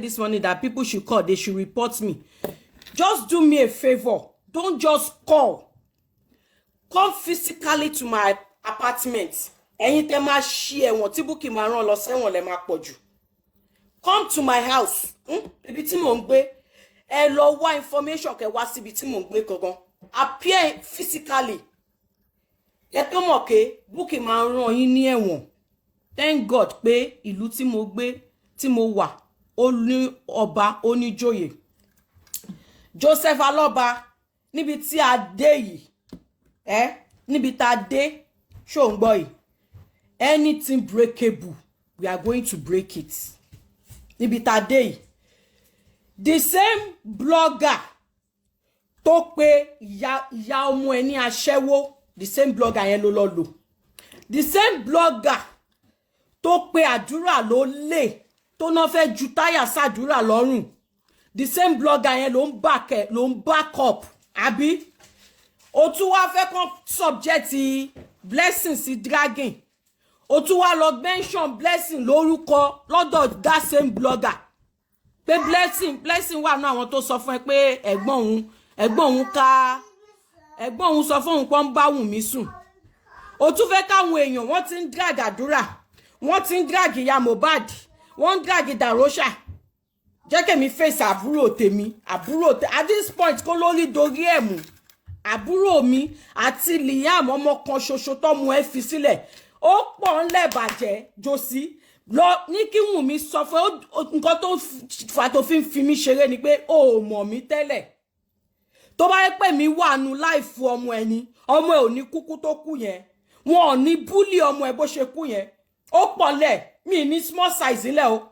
This morning that people should call, they should report me. Just do me a favor. Don't just call. Come physically to my apartment. Ẹ̀yin tẹ́ máa ṣí ẹ̀wọ̀n tí Bukky máa rán lọ sẹ́wọ̀n lẹ máa pọ̀ jù. Come to my house. Ibi tí mò ń gbé. Ẹ lọ wá information kẹ́ wá síbi tí mò ń gbé gangan. Appear physically. Ẹ tó mọ̀ pé Bukky máa rán yín ní ẹ̀wọ̀n. Thank God pé ìlú tí mo gbé, tí mo wà, ó ní ọba, ó ní joyè. Joseph Alọ́ba, níbi tí a dé yìí, ẹ níbi tá a dé, ṣó ń gbọ́ yìí? Anything breakable, we are going to break it. Níbi tá a dé yìí, the same blogger tó pe ìyá ọmọ ẹ ní aṣẹ́wó, the same blogger yẹn ló lọ lò. The same blogger tó pe àdúrà ló lè tó náà fẹ́ ju táyà sàdúrà lọ́rùn, the same blogger yẹn ló ń back ẹ, ló ń back up. Àbí o tún wá fẹ́ kàn subject Blessing sí dragging, o tún wá lọ mention Blessing lórúkọ lọ́dọ̀ that same blogger pé Blessing wà ní àwọn tó sọ fún ẹ pé ẹ̀gbọ́n òun ká ẹ̀gbọ́n òun sọ fún òun pé ń bá Wùnmí sùn. O tún fẹ́ káwọn èèyàn, wọ́n ti ń drag àdúrà, wọ́n ti ń drag ìyá Mohbad, wọ́n ń drag Darosha. Jẹ́ kèmi fèsì àbúrò tèmi, àbúrò at this point, kó lórí dorí ẹ̀ mú. Àbúrò mi àti Liam, ọmọ kan ṣoṣo tọ́mú ẹ fi sílẹ̀, ó pọ̀ ńlẹ̀ bàjẹ́. Josi lọ ní kí Wùnmí sọ fún nǹkan tó fà tó fi ń fi mí ṣeré ni pé o ò mọ̀ mí tẹ́lẹ̀. Tó bá yẹ pé mi wà nù láìfu ọmọ ẹni, ọmọ ẹ ò ní kúkú tó kú yẹn, wọn ò ní bully ọmọ ẹ bó ṣe kú yẹn. Ó pọ̀ lẹ̀ mi ní small size ńlẹ̀ o.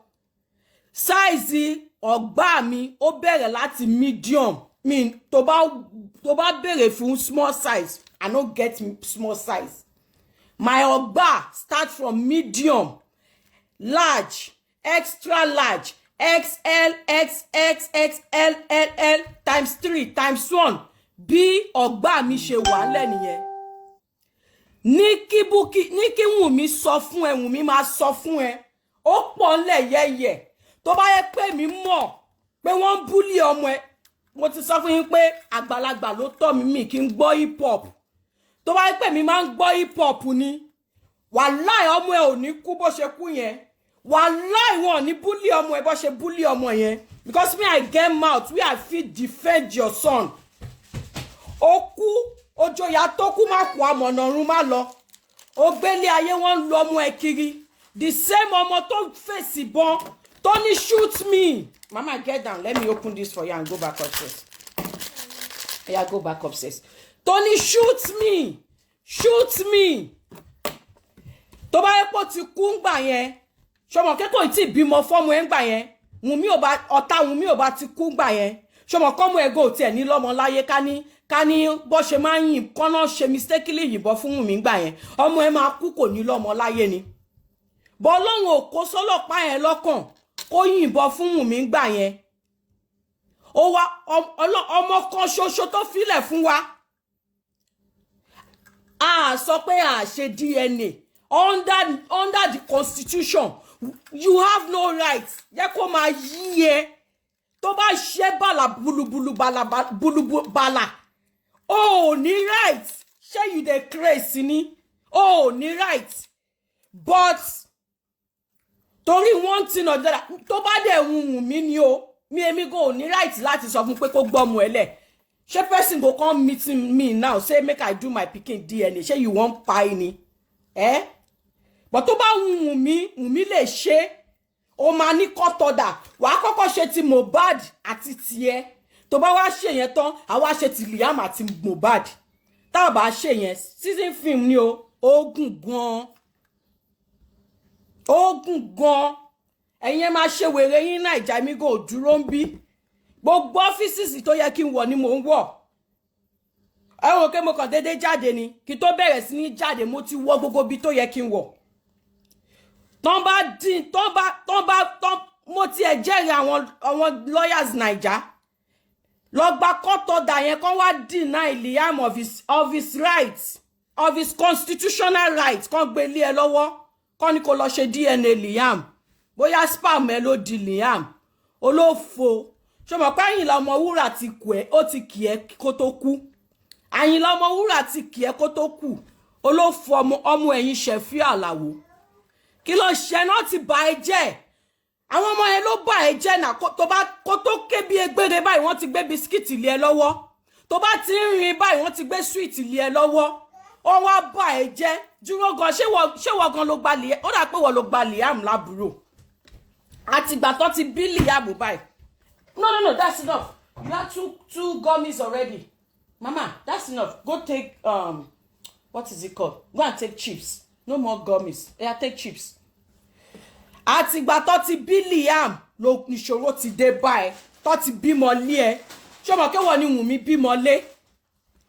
Size ọ̀gbá mi, ó bẹ̀rẹ̀ láti medium. Mi tó bá béèrè fún small size, I no get small size. My ọ̀gbá start from medium, large, extra large, XL, XXXL, LL, times three, times one. Bí ọ̀gbá mi ṣe wà lẹ́ nìyẹn. Ní kí Bukky, ní kí Wùnmí sọ fún ẹ, Wùnmí máa sọ fún ẹ. Ó pọ̀ ńlẹ̀ yẹ́yẹ́. Tó bá yẹ pé mi mọ̀ pé wọ́n ń bully ọmọ ẹ, mo ti sọ fún yín pé àgbàlagbà ló tọ́ mi, mi kí n gbọ́ hip hop. Tó bá yẹ pé mi máa ń gbọ́ hip hop ni, wàláì, ọmọ ẹ ò ní kú bó ṣe kú yẹn. Wàláì, wọn ò ní bully ọmọ ẹ bó ṣe bully ọmọ yẹn, because me, I get mouth wey I fit defend your son. Ó kú ojoyà tó kú, má kú amọ̀nà ọ̀run má lọ. Ó gbélé ayé, wọn ń lu ọmọ ẹ kiri. The same ọmọ tó fèsì bọn, tó ní "Shoot me." Mama, get down. Let me open this for you and go back upstairs. Yeah, go back upstairs. Tó ní "Shoot me, shoot me." Tó bá yẹ pé ó ti kú ńgbà yẹn, ṣọmọ kẹ́kọ̀ọ́ tí bímọ fọ́mọ ẹ̀ ńgbà yẹn, Wùnmí ò bá ọ̀tá, Wùnmí ò bá ti kú ńgbà yẹn, ṣọmọ kọ́mọ ẹ̀gọ́ ò tiẹ̀ ní lọ́mọ láyé. Ká ní bó ṣe máa ń yìn kọ́nà ṣe mistakenly yìnbọn fún Wùnmí ńgbà yẹn, ọmọ ẹ máa kú, kò ní lọ́mọ láyé ni. Bọ́ Ọlọ́run ò kó sọ́lọ́pàá yẹn lọ́kàn kó yìnbọn fún Wùnmí ńgbà yẹn. Ó wá ọmọ kan ṣoṣo tó filẹ̀ fún wa. A sọ pé a ṣe DNA under the constitution, you have no right. Yẹ kó máa yí ẹ tó bá ṣe bàlà bulubulu bàlà bulubu bàlà, o ò ní right. Ṣé you dey craze ni? O ò ní right. But torí one thing or the other, tó bá dẹ̀ wù mí ni o, mi èmi go ò ní right láti sọ fún pé kó gbọ́mọ ẹ lẹ̀. Ṣé person go come meet me now, say make I do my pikin DNA? Ṣé you wan kpai ni eh? But tó bá wù mí, wù mí lè ṣe. O máa ní court order. Wàá kọ́kọ́ ṣe ti Mohbad àti tiẹ̀. Tó bá wá ṣe yẹn tán, àwa ṣe ti Liam àti Mohbad. Tá a bá ṣe yẹn, season film ni o. Ó gùn gan, ó gùn gan. Ẹ̀yin ẹ máa ṣe wèrè yín Naija, mi kò dúró ń bí. Gbogbo ọ́fíìsì tó yẹ kí n wọ̀ ni mò ń wọ̀. Ẹ wò pé mo kàn déédéé jáde ni. Kí tó bẹ̀rẹ̀ sí ní jáde, mo ti wọ gbogbo ibi tó yẹ kí n wọ̀. Tán bá dín tán bá tán, mo tiẹ̀ jẹ́rìí àwọn lawyers Naija lọ gba court order yẹn, kán wá deny Liam of his rights, of his constitutional rights. Kán gbé lé ẹ lọ́wọ́, kán ní kó lọ ṣe DNA Liam. Bóyá sperm ẹ ló di Liam. Olófo, ṣé o mọ̀ pé Àyìnlá Ọmọwúrà ti kù ẹ́? Ó ti kì ẹ́ kó tó kú. Àyìnlá Ọmọwúrà ti kì ẹ́ kó tó kú. Olófo, ọmọ ọmọ ẹ̀yìn Ṣẹ̀fíù Àlàwò, kí ló ṣe náà? Ti bà ẹ́ jẹ́. Àwọn ọmọ yẹn ló bà ẹ́ jẹ́ náà. Tó bá kó tó ké bí egbére báyìí, wọ́n ti gbé biscuit lé ẹ lọ́wọ́. Tó bá ti ń rin báyìí, wọ́n ti gbé sweet lé ẹ lọ́wọ́. Wọ́n wá bà ẹ́ jẹ́. Dúró gan, ṣé wọ́n gan ló gba Liam? Ó dà pé wọ́n ló gba Liam lábúrò. Àtìgbà tó ti bí Liam báyìí. No, no, no, that's enough. You have two gummies already, mama. That's enough. Go take what is it called? Go and take chips. No more gummies. Yeah, take chips. Àtìgbà tó ti bí Liam ló ìṣòro ti dé báyìí. Tó ti bímọ lé ẹ, ṣé o mọ̀ kí wọ́n ní Wùnmí bímọ lé?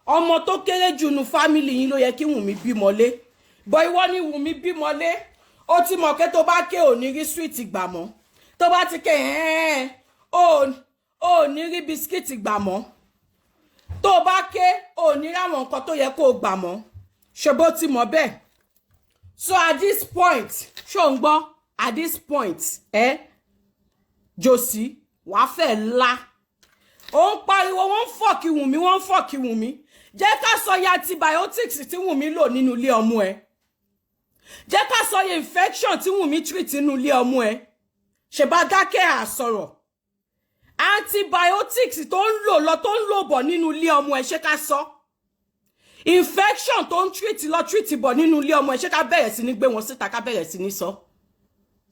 Ọmọ tó kéré jù nu family yín ló yẹ kí Wùnmí bímọ lé bọ́. Ìwọ ní Wùnmí bímọ lé. Ó ti mọ̀ pé tó bá ké, ò ní rí sweet gbà mọ́. Tó bá ti ké ẹ̀ẹ́n, ò ní rí biscuit gbà mọ́. Tó bá ké, ò ní ráwọn nǹkan tó yẹ kó o gbà mọ́. Ṣe bó ti mọ̀ bẹ́ẹ̀? So at this point, ṣó ń gbọ́? At this point, ẹ Josi, wàá fẹ́ la. Ó ń pariwo, wọ́n ń fuck Wùnmí, wọ́n ń fuck Wùnmí. Jẹ́ ká sọ ya antibiotics tí Wùnmí lò nínú ilé ọmú ẹ. Jẹ́ ká sọ ya infection tí Wùnmí treat nínú ilé ọmú ẹ. Ṣe bá dákẹ́ àsọ̀rọ̀ antibiotics tó ń lò lọ, tó ń lò bọ̀ nínú ilé ọmọ ẹ? Ṣé ká sọ infection tó ń treat lọ, treat bọ̀ nínú ilé ọmọ ẹ? Ṣé ká bẹ̀rẹ̀ sí ní gbé wọn síta, ká bẹ̀rẹ̀ sí ní sọ?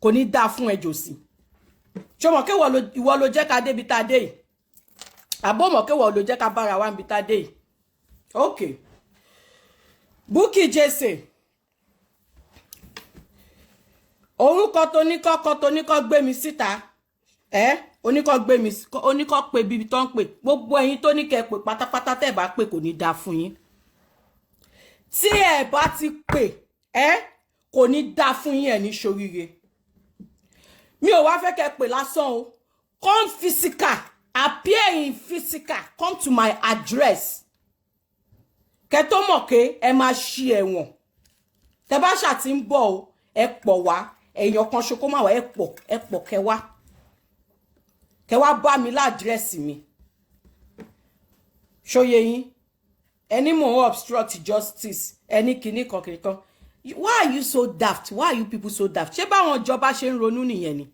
Kò ní dáa fún ẹ, Jòsì. Ṣé mọ̀ kéwọ́ ìwọ ló jẹ́ ká débi tá a dé yìí? Àbó mọ̀ kéwọ́ ló jẹ́ ká bára wa níbi tá a dé yìí? Ok, Bukky Jesse, orúkọ tó ní kọ́kọ́ tó ní kọ́ gbé mi síta ẹ, oníkọ́ gbé mi, oníkọ́ pé bíbi tó ń pè. Gbogbo ẹ̀yin tó ní kẹ́ pè pátápátá, tẹ́ bá pè, kò ní dáa fún yín. Tí ẹ bá ti pè ẹ, kò ní dáa fún yín, ẹ ní ṣoríire. Mi ò wá fẹ́ kẹ́ pè lásán o. Come physical, appear in physical, come to my address, kẹ́ tó mọ̀ pé ẹ máa ṣí ẹ̀wọ̀n. Tẹ́ bá ṣà ti ń bọ̀ o, ẹ pọ̀ wá. Èèyàn kan ṣo kó má wá. Ẹ pọ̀, ẹ pọ̀, kẹ́ wá, kẹ́ wá bá mi l'address mi. Ṣóye yín? Ẹni mò ń obstruct justice, ẹni kìíní kan kìíní kan. Why are you so daft? Why are you people so daft? Ṣé báwọn ìjọba ṣe ń ronú nìyẹn ni?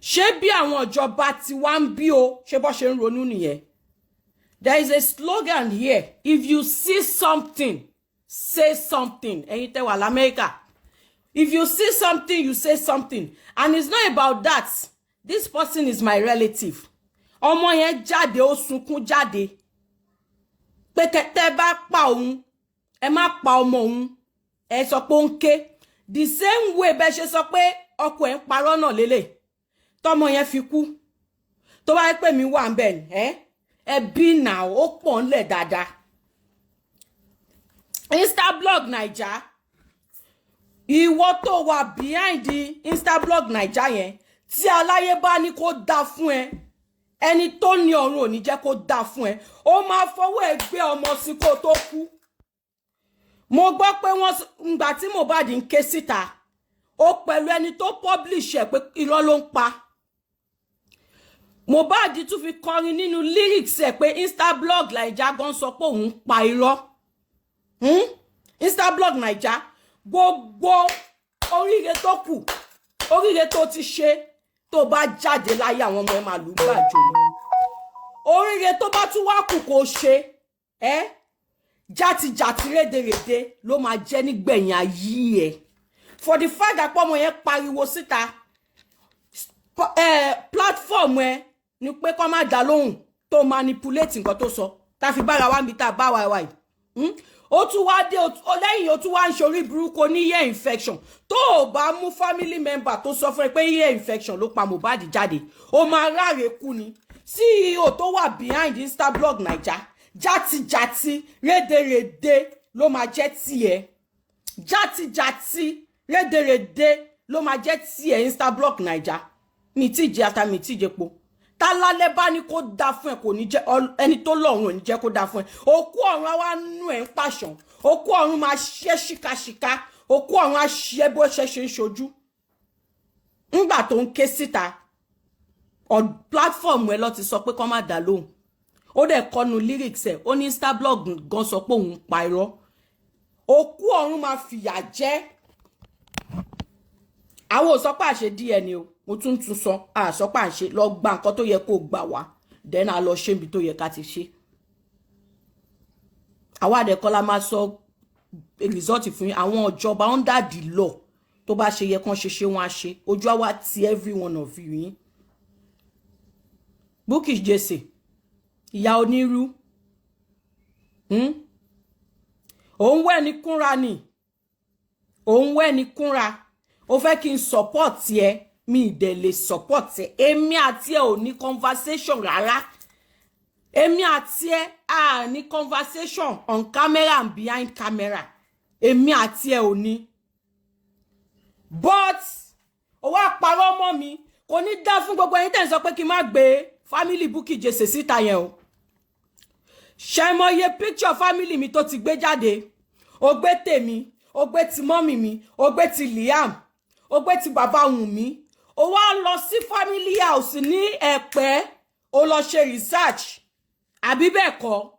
Ṣé bí àwọn ìjọba ti wá ń bí o, ṣé bọ́ ṣe ń ronú nìyẹn? There is a slogan here: if you see something, say something. Ẹ̀yin tẹ́ wà lamẹ́ríkà, if you see something, you say something. And it's not about that this person is my relative. Ọmọ yẹn jáde, ó sunkún jáde pé tẹ́ bá pa òun, ẹ má pa ọmọ òun. Ẹ sọ pé ó ń ké the same way bẹ́ẹ̀ ṣe sọ pé ọkọ ẹ̀ ń parọ́ náà lélẹ̀ tọmọ yẹn fi kú. Tó bá yẹ pé mi wà ń bẹ̀ ẹ́, ẹbí náà ó pọ̀ ńlẹ̀ dáadáa. Instablog Naija, ìwọ tó wà behind the Instablog Naija yẹn, tí aláyé bá ní kó dáa fún ẹ, ẹni tó ní ọ̀run ò ní jẹ́ kó dáa fún ẹ. Ó máa fọwọ́ ẹ gbé ọmọ sí kó tó kú. Mo gbọ́ pé wọ́n ngbà tí Mohbad ń ké síta, ó pẹ̀lú ẹni tó publish ẹ̀ pé irọ́ ló ń pa. Mohbad tún fi kọrin nínú lyrics ẹ̀ pé Instablog Naija gan sọ pé òun ń pa irọ́. Instablog Naija, gbogbo oríire tó kù, oríire tó ti ṣe, tó bá jáde láyé, àwọn ọmọ ẹ máa lù ú gbàjọ ni. Oríire tó bá tún wá kù kó ṣe ẹ, játijàti rédèrèdè ló máa jẹ́ nígbẹ̀yìn ayé ẹ̀. For the fact that ọmọ yẹn pariwo síta, platform ẹ ni pé kó má dá lóhùn, tó manipulate nǹkan tó sọ, tá a fi bára wa níbi tá a bá wa wà yìí. Ó tún wá dé lẹ́yìn, ó tún wá ń ṣorí burúkú ní ear infection. Tó o bá mú family member tó sọ fún ẹ pé ear infection ló pa Mohbad jáde, ó máa ráre kú ni. CEO tó wà behind Instablog Naija, játijàti rédèrèdè ló máa jẹ́ tiẹ̀. Játijàti rédèrèdè ló máa jẹ́ tiẹ̀. Instablog Naija, mi tí jẹ ata, mi tí jẹ po. Tálálẹ́ bá ní kó dá fún ẹ, kò ní jẹ́. Ẹni tó lọ́run ò ní jẹ́ kó dá fún ẹ. Òkú ọ̀run á wá nú ẹ̀ ń pàṣán. Òkú ọ̀run máa ṣẹ́ ṣíkaṣíka. Òkú ọ̀run á ṣẹ́ bó ṣe ṣe ń ṣojú ńgbà tó ń ké síta. On platform ẹ lọ ti sọ pé kọ́ má dá lóhùn. Ó dẹ̀ kọnu lyrics ẹ̀, ó ní Instablog gan sọ pé òun pa irọ́. Òkú ọ̀run máa fìyà jẹ. Àwọn ò sọ pé àṣẹ DNA o. Mo tún tún sọ, àṣọ pé à ń ṣe. Lọ gba nǹkan tó yẹ kó gbà wá, then a lọ ṣe ibi tó yẹ ká ti ṣe. Àwa àdẹ̀kọ́ la máa sọ result fún yín. Àwọn ìjọba, under the law, tó bá ṣe yẹ kán ṣe ṣe, wọn á ṣe. Ojú àwa ti every one of you yín. Bukky Jesse, ìyá onírú, Òun wẹ̀ ní kúnra ni, òun wẹ̀ ní kúnra. Ó fẹ́ kí n support ẹ, mi ì dẹ̀ lè support ẹ. Èmi àti ẹ ò ní conversation rárá. Èmi àti ẹ a ní conversation on camera and behind camera. Èmi àti ẹ ò ní. But ó wá parọ́ mọ́ mi. Kò ní dá fún gbogbo ẹ̀yin tẹ̀ ń sọ pé kí n má gbé family Bukky Jesse síta yẹn o. Ṣe mọye picture family mi tó ti gbé jáde? Ó gbé tèmi, ó gbé ti mummy mi, ó gbé ti Liam, ó gbé ti bàbá Wùnmí. Ó wá lọ sí family house ní Ẹ̀pẹ́, ó lọ ṣe research, àbí bẹ́ẹ̀ kọ́?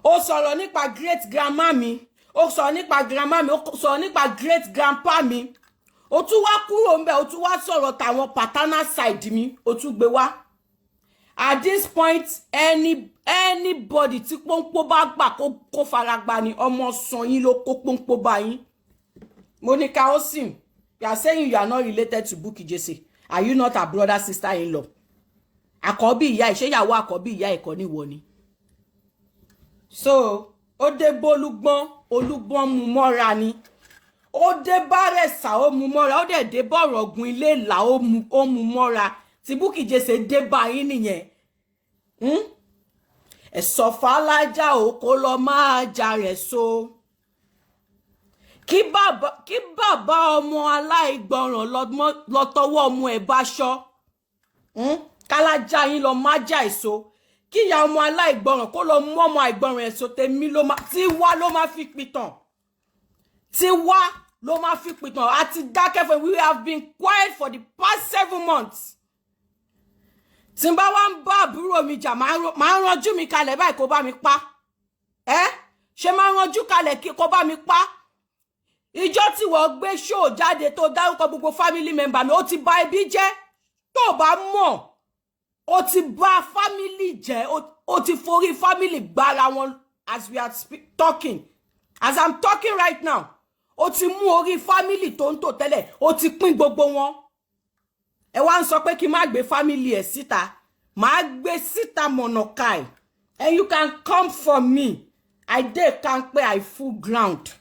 Ó sọ̀rọ̀ nípa great grandma mi, ó sọ̀rọ̀ nípa grandma mi, ó sọ̀rọ̀ nípa great grandpa mi. Ó tún wá kúrò ńbẹ̀, ó tún wá sọ̀rọ̀ tàwọn paternal side mi, ó tún gbé wá. At this point, anybody tí pọ́npọ́ bá gbà kó fara gbà ni. Ọmọ sàn yín ló kó pọ́npọ́ bá yín. Monica Osim, you are saying you are not related to Bukky Jesse. Are you not her brother, sister in law? Àkọ́bí ìyá ìṣẹ́yàwó, àkọ́bí ìyá ẹ̀kọ́ níwọ ni. So ó dé bólúgbọ́n, olúgbọ́n mú mọ́ra ni. Ó dé bárẹ̀sà, ó mú mọ́ra. Ó dẹ̀ dé bọ̀rọ̀ gun ilé ìlà, ó mú mọ́ra. Tí Bukky Jesse dé bá yín nìyẹn. Ẹ̀sọ̀ fàlájà ò kó lọ máa jà rẹ̀ so. Kí bàbá ọmọ aláìgbọràn lọ tọwọ́ ọmọ ẹ̀ báṣọ. Kálájà yín lọ má jà èso. Kí ìyá ọmọ aláìgbọràn kó lọ mú ọmọ àìgbọràn èso. Tèmi ló má tí wá ló má fi pìtàn, tí wá ló má fi pìtàn. Àti dákẹ́ fún, we have been quiet for the past 7 months. Tí n bá wá ń bá àbúrò mi jà, máa ń ranjú mi kalẹ̀ báyìí kó bá mi pa ẹ́. Ṣe máa ń ranjú kalẹ̀ kí kó bá mi pa? Ìjọ tí wọ́n gbé show jáde tó dárúkọ gbogbo family member mi, ó ti bà ẹbí jẹ́. Tó o bá mọ̀, ó ti bà family jẹ́, ó ti forí family gbára wọn. As we are talking, as I'm talking right now, ó ti mú orí family tó ń tò tẹ́lẹ̀, ó ti pín gbogbo wọn. Ẹ wá ń sọ pé kí n má gbé family ẹ̀ síta. Màá gbé síta mọ̀nàkàì, and you can come for me. I dey kampe, I full ground.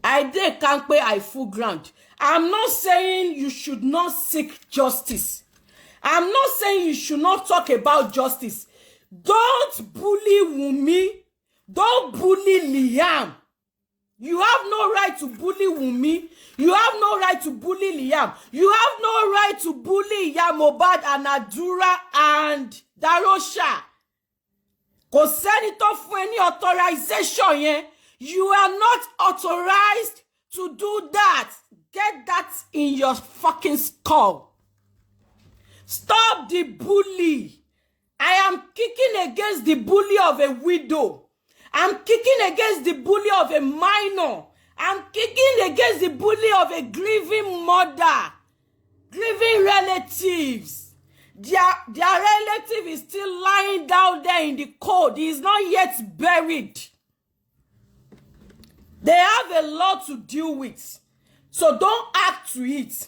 I dey kampe, I full ground. I'm not saying you should not seek justice. I'm not saying you should not talk about justice. Don't bully Wunmi. Don't bully Liam. You have no right to bully Wunmi. You have no right to bully Liam. You have no right to bully Iya Mohbad and Adura and Darosha. Kò sẹ́ni tó fún ẹ ní authorization yẹn. You are not authorized to do that. Get that in your fucking skull. Stop the bully. I am kicking against the bully of a widow. I'm kicking against the bully of a minor. I'm kicking against the bully of a grieving mother, grieving relatives. Their relative is still lying down there in the cold. He is not yet buried. They have a lot to deal with. So don't act to it.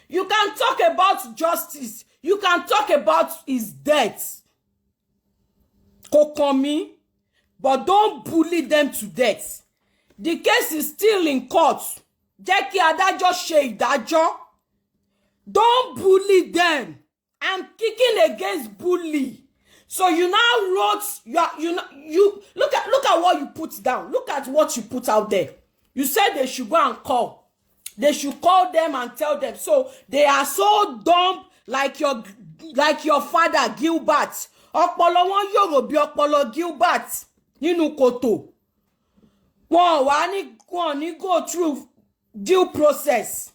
You can talk about justice. You can talk about his death. Kò kàn mí, but don't bully them to death. The case is still in court. Jẹ́ kí adájọ́ ṣe ìdájọ́. Don't bully them. I'm kicking against bully. So you now wrote, you are, you know, you look at what you put down. Look at what you put out there. You said they should go and call. They should call them and tell them. So they are so dumb like your father Gilbert. Ọpọlọ wọn yòrò bí ọpọlọ Gilbert nínú kòtò. Wọn wá ní, wọn ní go through due process.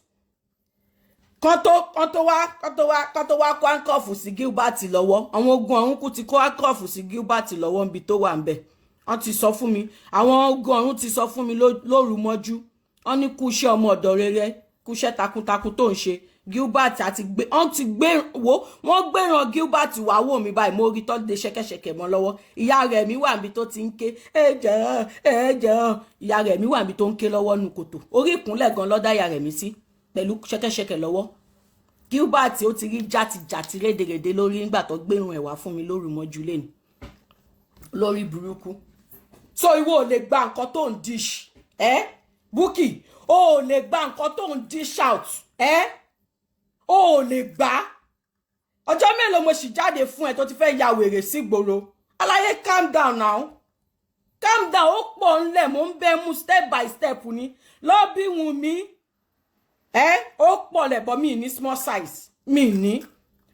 Kán tó wá kó handcuff sí Gilbert lọ́wọ́. Àwọn ogun ọ̀run kú ti kó handcuff sí Gilbert lọ́wọ́ níbi tó wà ń bẹ̀. Wọ́n ti sọ fún mi, àwọn ogun ọ̀run ti sọ fún mi lóru mọ́jú. Wọ́n ní kú iṣẹ́ ọmọ ọ̀dọ̀ rere, kú iṣẹ́ takuntakun tó ń ṣe. Gilbert àti gbé, wọ́n ti gbé wo, wọ́n gbéran Gilbert wá wò mí báyìí. Mo rí tó de ṣẹ̀kẹ̀ṣẹ̀kẹ̀ mọ́ lọ́wọ́. Ìyá rẹ̀ mi wà níbi tó ti ń ké, ẹ jọ̀ọ́, ẹ jọ̀ọ́. Ìyá rẹ̀ mi wà níbi tó ń ké lọ́wọ́ nu kòtò. Orí ìkúnlẹ̀ gan lọ́dá ìyá rẹ̀ mi sí pẹ̀lú ṣẹ̀kẹ̀ṣẹ̀kẹ̀ lọ́wọ́. Gilbert, ó ti rí jàtìjàtì rédèrèdè lórí nígbà tó gbérun ẹ̀ wá fún mi lóru mọ́jú lẹ́nu lórí burúkú. So ìwọ ò lè gba nǹkan tó ń dish ẹ. Bukky, o ò lè gba nǹkan tó ń dish out ẹ, o ò lè gbà. Ọjọ́ mélòó mo sì jáde fún ẹ tó ti fẹ́ ya wèrè sígboro? Aláyé, calm down now, calm down. Ó pọ̀ ńlẹ̀, mo ń bẹ́ mú step by step ni. Lọ bí Wùnmí ẹ, ó pọ̀ lẹ̀bọ̀. Mi ní small size, mi ní,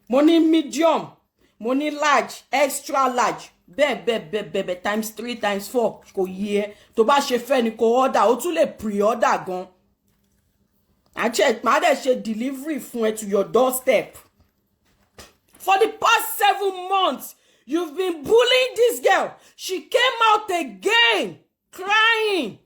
mo ní medium, mo ní large, extra large, bẹ́ẹ̀ bẹ́ẹ̀ bẹ́ẹ̀ bẹ́ẹ̀ bẹ́ẹ̀, times three, times four. Kò yí ẹ, tó bá ṣe fẹ́ ni kò order. Ó tún lè pre-order gan. Màá dẹ̀ ṣe delivery fún ẹ to your doorstep. For the past 7 months, you've been bullying this girl. She came out again crying.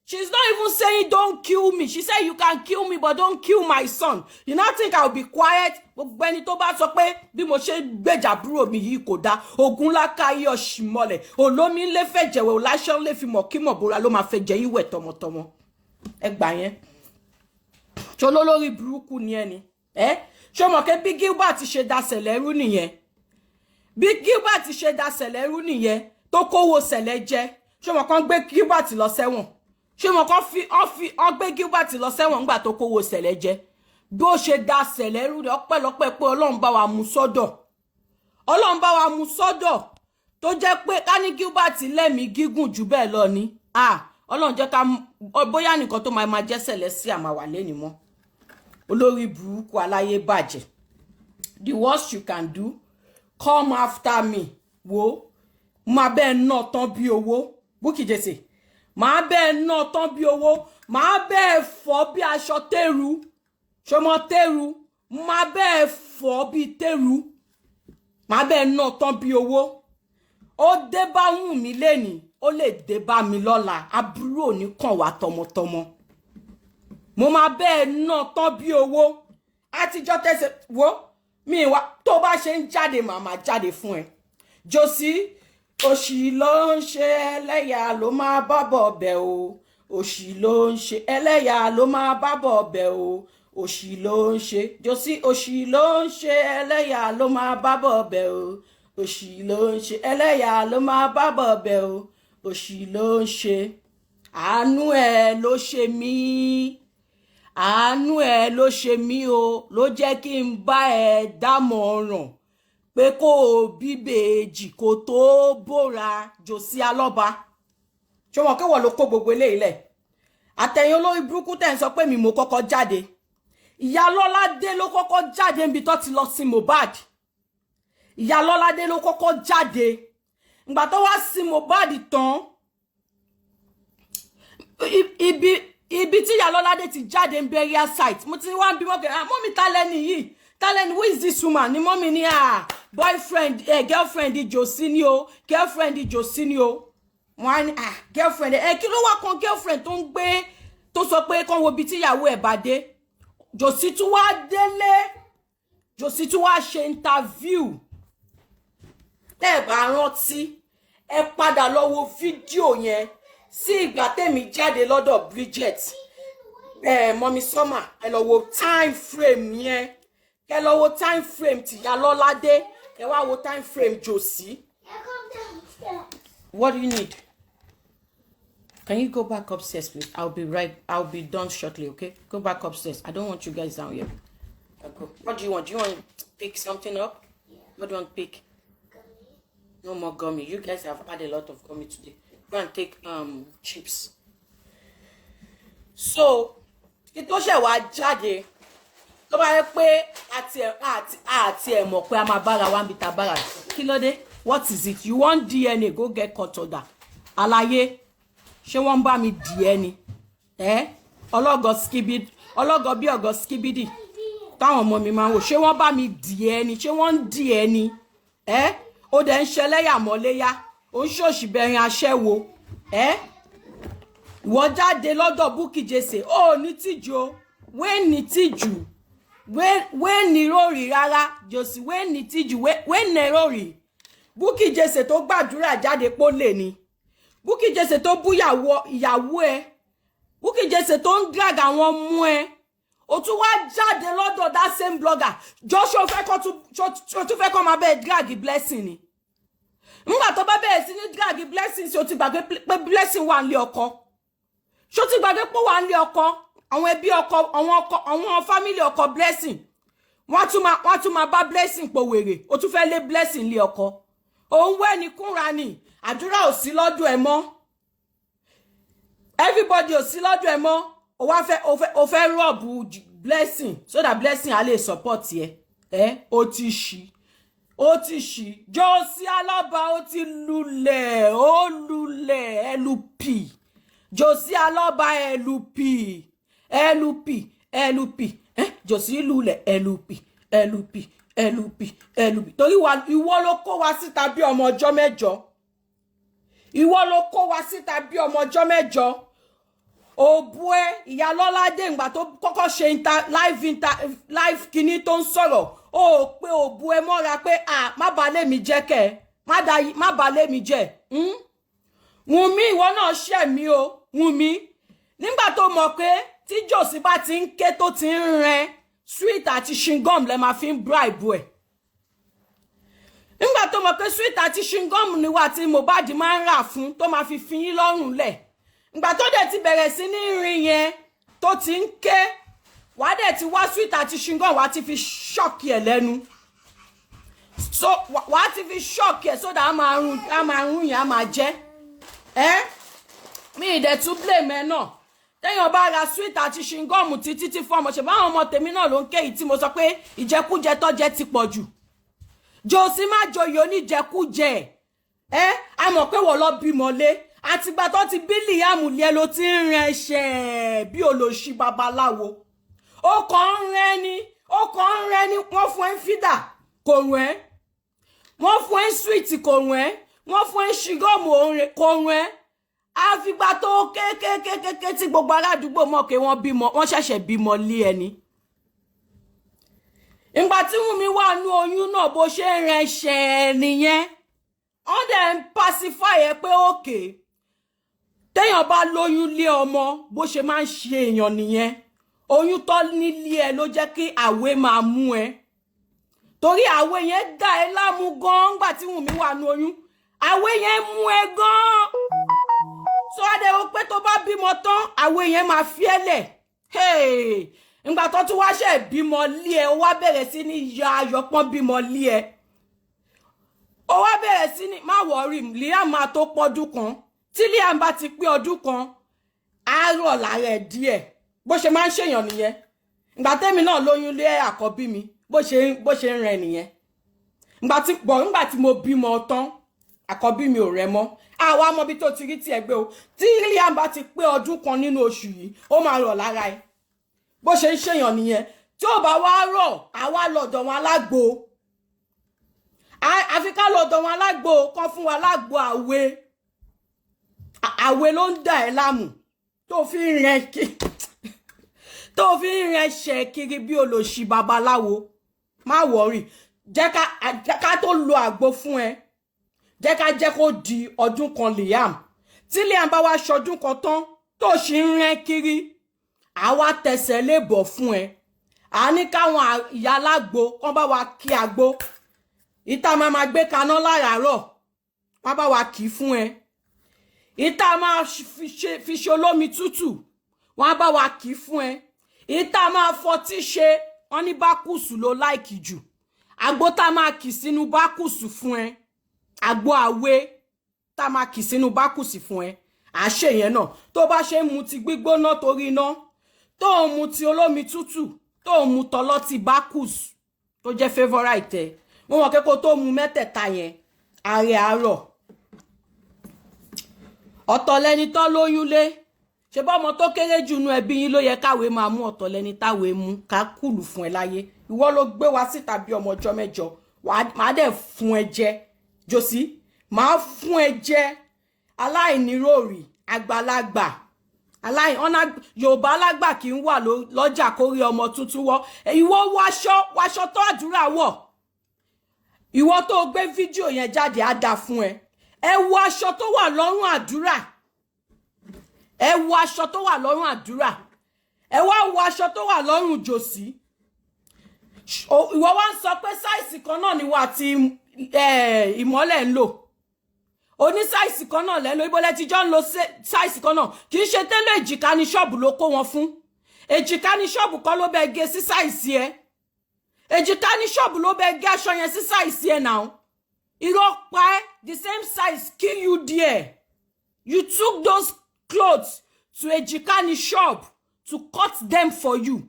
She's not even saying, "Don't kill me." She said, "You can kill me, but don't kill my son." You not think I'll be quiet? Gbogbo ẹni tó bá sọ pé bí mo ṣe gbèjà àbúrò mi yìí kò dáa, ogun láká yí ọ̀ṣìmọ̀lẹ̀, olómi ńlẹ̀ fẹ́ jẹ̀wẹ̀, òláṣẹ́ ńlẹ̀ fi mọ̀ kí mọ̀ bóra ló máa fẹ́ jẹ yín wẹ̀ tọmọtọmọ. Ẹ gbà yẹn. Ṣé olólórí burúkú ni ẹni? Ẹ ṣé o mọ̀ pé bí Gilbert ṣe da Sẹ̀lẹ̀ rú nìyẹn? Bí Gilbert ṣe da Sẹ̀lẹ̀ rú nìyẹn, tó kówó Sẹ̀lẹ̀ jẹ. Ṣé o mọ̀ kán gbé Gilbert lọ sẹ́wọ̀n? Ṣé mo kàn fi ọ́ fi ọ́ gbé Gilbert lọ sẹ́wọ̀n ńgbà tó kówó Sẹ̀lẹ̀ jẹ? Bí ó ṣe da Sẹ̀lẹ̀ rú ni. Ọpẹ́lọpẹ́ pé Ọlọ́run bá wa mú sọ́dọ̀, Ọlọ́run bá wa mú sọ́dọ̀, tó jẹ́ pé ká ní Gilbert lẹ́mìí gígùn jù bẹ́ẹ̀ lọ ni. Ah, Ọlọ́run jẹ́ ká bóyá nìkan tó máa jẹ́ Sẹ̀lẹ̀ sí àmà wà lẹ́ni mọ́. Olórí burúkú, aláyé bàjẹ́. The worst you can do, come after me. Wo, máa bẹ́ẹ̀ ná tán bí owó. Bukky Jesse, màá bẹ́ẹ̀ ná tán bí owó, màá bẹ́ẹ̀ fọ́ bí aṣọ tẹ́rù. Ṣọmọ tẹ́rù? Màá bẹ́ẹ̀ fọ́ bí tẹ́rù, màá bẹ́ẹ̀ ná tán bí owó. Ó dé bá Wùnmí lẹ́nìí, ó lè dé bá mi lọ́la. Aburú ò ní kàn wá tọmọtọmọ. Mo máa bẹ́ẹ̀ ná tán bí owó. Àtijọ́ tẹ̀sẹ̀ wo mi wá, tó bá ṣe ń jáde, màá máa jáde fún ẹ. Jòsí, òṣì ló ń ṣe ẹlẹ́yà ló máa bábọ̀ bẹ̀ o. Òṣì ló ń ṣe ẹlẹ́yà ló máa bábọ̀ bẹ̀ o. Òṣì ló ń ṣe jòsí, òṣì ló ń ṣe ẹlẹ́yà ló máa bábọ̀ bẹ̀ o. Òṣì ló ń ṣe ẹlẹ́yà ló máa bábọ̀ bẹ̀ o. Òṣì ló ń ṣe. Àánú ẹ ló ṣe mí, àánú ẹ ló ṣe mí o, ló jẹ́ kí n bá ẹ dámọ̀ràn pé kó o bíbèjì kó tó bóra. Jòsí Alọ́ba, ṣé wọn kéwọ́ ló kó gbogbo eléyìí lẹ̀? Àtẹ̀yìn olórí burúkú tẹ̀ ń sọ pé mi mo kọ́kọ́ jáde, ìyá Lọ́ládé ló kọ́kọ́ jáde níbi tó ti lọ sí Mohbad. Ìyá Lọ́ládé ló kọ́kọ́ jáde. Ìgbà tó wá sí Mohbad tán, ibi tí ìyá Lọ́ládé ti jáde ń burial site, mo ti wá ń bí mọ́kẹ́, ah, mummy, ta lẹ́ni yìí? Ta lẹ́ni? Who is this woman? Ni mummy ní, ah, boyfriend, girlfriend Jòsí ni o, girlfriend Jòsí ni o. Wọ́n á ní, ah, girlfriend ẹ, kí ló wá kan girlfriend tó ń gbé, tó sọ pé kán wo ibi tí ìyàwó ẹ̀ bá dé? Jòsí tún wá délé, Jòsí tún wá ṣe interview. Tẹ́ ẹ bá rántí, ẹ padà lọ wo fídíò yẹn sí ìgbà tẹ̀mí jáde lọ́dọ̀ Bridget, ẹ mummy sọ́mà. Ẹ lọ wo time frame yẹn, kẹ lọ wo time frame tìyá Lọ́ládé, kẹ wá wo time frame Jòsí. What do you need? Can you go back upstairs, please? I'll be done shortly, okay? Go back upstairs. I don't want you guys down here. Go. What do you want? Do you want to pick something up? Yeah. What do you want to pick? Gummy. No more gummy. You guys have had a lot of gummy today. Go and take chips. So, kí tó ṣẹ̀ wá jáde, tó bá yẹ pé àti ẹ̀ mọ̀ pé a máa bára wa ń bi ta bára. Kí ló dé? What is it? You want DNA? Go get court order. Àlàyé, ṣé wọ́n ń bá mi dì ẹ́ ni? Ẹ́ ọlọ́gọ skibidi, ọlọ́gọ bí ọgọ skibidi. Táwọn ọmọ mi máa ń wò, ṣé wọ́n bá mi dì ẹ́ ni? Ṣé wọ́n ń dì ẹ́ ni? Ẹ́ ó dẹ̀ ń ṣẹlẹ́yà mọ́léyá, ó ń ṣòṣì bẹ̀rin aṣẹ́wó. Ẹ́ ìwọ jáde lọ́dọ̀ Bukky Jesse, ó ní tìjú o, wé ní tìjú, wé ní rórì rárá. Jòsì wé ní tìjú, wé ní rórì. Bukky Jesse tó gbàdúrà jáde pó lè ní, Bukky Jesse tó bú ìyàwó ẹ, Bukky Jesse tó ń drag àwọn ọmọ ẹ, o tún wá jáde lọ́dọ̀ that same blogger. Jọ, ṣó fẹ́ kó tún fẹ́ kó máa bẹ́ẹ̀ drag Blessing ni? Nígbà tó bá bẹ̀rẹ̀ sí ní drag Blessing sí, o ti gbàgbé pé Blessing wà nílé ọkọ? Ṣó ti gbàgbé pé wà nílé ọkọ? Àwọn ẹbí ọkọ, àwọn ọkọ, àwọn family ọkọ Blessing, wọ́n tún máa bá Blessing pò wèrè. O tún fẹ́ lé Blessing lé ọkọ. Òun wẹ́ ni kúnra ni. Àdúrà ò sí lọ́dọ̀ ẹ mọ́, everybody ò sí lọ́dọ̀ ẹ mọ́. O wá fẹ́ o fẹ́ rob Blessing so that Blessing á lè support ẹ. Ẹ o ti ṣì, ó ti ṣì. Josie Alọ́ba, ó ti lulẹ̀, ó lulẹ̀. LP Josie Alọ́ba, LP LP LP. Eh, Josie lulẹ̀. LP LP LP LP. Torí ìwọ ló kó wa síta bí ọmọ ọjọ́ mẹ́jọ. Ìwọ ló kó wa síta bí ọmọ ọjọ́ mẹ́jọ. Òbu ẹ, Ìyálọ́ládé, ìgbà tó kọ́kọ́ ṣe inter live, inter live kinní tó ń sọ̀rọ̀, ó pé òbu ẹ mọ́ra pé à má balẹ̀ mi jẹ́ kẹ́, má balẹ̀ mi jẹ́. Wùnmí, ìwọ náà ṣẹ̀ mí o. Wùnmí, nígbà tó mọ̀ pé tí Jòsí bá ti ń ké, tó ti ń rẹ, sweet àti chewing-gum lẹ máa fi ń bribe ẹ̀. Nígbà tó mọ̀ pé sweet àti chewing-gum ni wà tí Mohbad máa ń rà fún, tó máa fi fi yín lọ́rùn lẹ̀, ìgbà tó dẹ̀ ti bẹ̀rẹ̀ sí ní rin yẹn, tó ti ń ké, wàá dẹ̀ ti wá sweet àti chewing-gum, wàá ti fi shock ẹ̀ lẹ́nu. So wàá ti fi shock ẹ̀ so that a máa rún yẹn, a máa jẹ́ ẹ́. Mi ì dẹ̀ tún blame ẹ náà. Téèyàn bá ra sweet àti chewing-gum títí tí fún ọmọ, ṣe báwọn ọmọ tèmi náà ló ń ké yìí tí mo sọ pé ìjẹkújẹ tọ́jẹ́ ti pọ̀ jù. Jòsí, má joyè oníjẹkújẹ. Ẹ a mọ̀ pé wọ́n lọ bímọ lé. Àtìgbà tó ti bí Liam lé ló ti ń rìn ẹsẹ̀ bí olóṣì babaláwo. Ó kàn ń rẹ́ ni, ó kàn ń rẹ́ ni. Wọ́n fún ẹ fídà, kò rùn ẹ́. Wọ́n fún ẹ sweet, kò rùn ẹ́. Wọ́n fún ẹ chewing-gum, kò rùn ẹ́. Àfìgbà tó kékékékéké tí gbogbo aládùúgbò mọ̀ pé wọ́n bímọ, wọ́n ṣẹ̀ṣẹ̀ bímọ lé ẹni. Ìgbà tí Wùnmí wà nú oyún náà, bó ṣe ń rẹṣẹ̀ nìyẹn. Wọ́n dẹ̀ ń pacify ẹ pé òkè téèyàn bá lóyún lé ọmọ, bó ṣe máa ń ṣe èèyàn nìyẹn. Oyún tó nílé ẹ ló jẹ́ kí àwé máa mú ẹ, torí àwé yẹn dà ẹ láàmú gan-an. Gbà tí Wùnmí wà nú oyún, àwé yẹn mú ẹ gan-an. Sọ adé o pé tó bá bímọ tán, àwé yẹn máa fi ẹ́ lẹ̀. Ìgbà tó tún wá ṣe bímọ lé ẹ, ó wá bẹ̀rẹ̀ sí ní ya ayọ̀pọ́n bímọ lé ẹ, ó wá bẹ̀rẹ̀ sí ní má worry. Liam máa tó pọ́dún kan. Tí Liam bá ti pé ọdún kan, á rọ̀ lára ẹ̀ díẹ̀. Bó ṣe máa ń ṣèyàn nìyẹn. Ìgbà tẹ́mi náà lóyún lé àkọ́bí mi, bó ṣe ń rẹ nìyẹn. Ìgbà tí bọ̀, nígbà tí mo bímọ tán, àkọ́bí mi ò rẹ mọ́. Àwa mọ bí tó ti rí tiẹ̀ gbé o. Tí Liam bá ti pé ọdún kan nínú oṣù yìí, ó máa rọ̀ lára ẹ̀. Bó ṣe ń ṣèyàn nìyẹn. Tí ò bá wá rọ̀, àwa lọ́dọ̀ wọn alágbo. Àfi ká lọ́dọ̀ wọn alágbo kan fún wa lágbo àwe. Àwe ló ń dà ẹ́ láàmú tó fi ń rìn ẹsẹ̀ kiri bí olòṣì babaláwo. Má worry, jẹ́ ká tó lo àgbo fún ẹ, jẹ́ ká jẹ́ kó di ọdún kan Liam. Tí Liam bá wá ṣọdún kan tán, tó sì ń rìn kiri, àwa tẹsẹ̀ lè bọ̀ fún ẹ. À ní káwọn ìyá alágbo kán bá wa kí àgbo ìta máa ma gbé kaná láràárọ̀, wọ́n bá wa kì í fún ẹ. Ìta máa fi ṣe olómi tútù, wọ́n bá wa kì í fún ẹ. Ìta máa fọtí ṣe, wọ́n ní bákùsù ló like jù. Àgbo tá máa kì sínú bákùsù fún ẹ, àgbo àwe tá máa kì sínú bákùsì fún ẹ, àṣẹ yẹn náà. Tó bá ṣe ń mu ti gbígbóná torí iná, tó ń mu ti olómi tútù, tó ń mu tọlọ́tì bákùs tó jẹ́ favourite ẹ, mo mọ̀ kẹ́kọ̀ọ́ tó mu mẹ́tẹ̀ẹ̀ta yẹn, ààrẹ àárọ̀. Ọ̀tọ̀ lẹni tó lóyún lé. Ṣe bá ọmọ tó kéré jù nú ẹbí yín ló yẹ káwé máa mú, ọ̀tọ̀ lẹni táwé mú ká kùlù fún ẹ láyé. Ìwọ ló gbé wa síta bí ọmọ ọjọ́ mẹ́jọ. Màá dẹ̀ fún ẹ jẹ, Josi, màá fún ẹ jẹ. Aláìníròrì àgbàlagbà, aláì ọ̀nà Yorùbá alágbà kì í wà lọ́jà kórí ọmọ tuntun wọ́. Ìwọ wáṣọ wáṣọ tó àdúrà wọ̀. Ìwọ tó gbé fídíò yẹn jáde, á dáa fún ẹ. Ẹ wo aṣọ tó wà lọ́rùn àdúrà, ẹ wo aṣọ tó wà lọ́rùn àdúrà, ẹ wá wo aṣọ tó wà lọ́rùn Jòsí. Ìwọ wá ń sọ pé size kan náà ni wà tí ìmọ́lẹ̀ ń lò, oní size kan náà lẹ́nu. Ibo lẹ ti jọ ń lo size kan náà? Kì í ṣe tẹ́lẹ̀. Èjìká ní ṣọ́ọ̀bù ló kó wọn fún. Èjìká ní ṣọ́ọ̀bù kọ́ ló bẹ gé sí size ẹ. Èjìká ní ṣọ́ọ̀bù ló bẹ gé aṣọ yẹn sí size ẹ náà. Irọ́ pa ẹ́. The same size kill you there. You took those clothes to èjìká ní shop to cut them for you.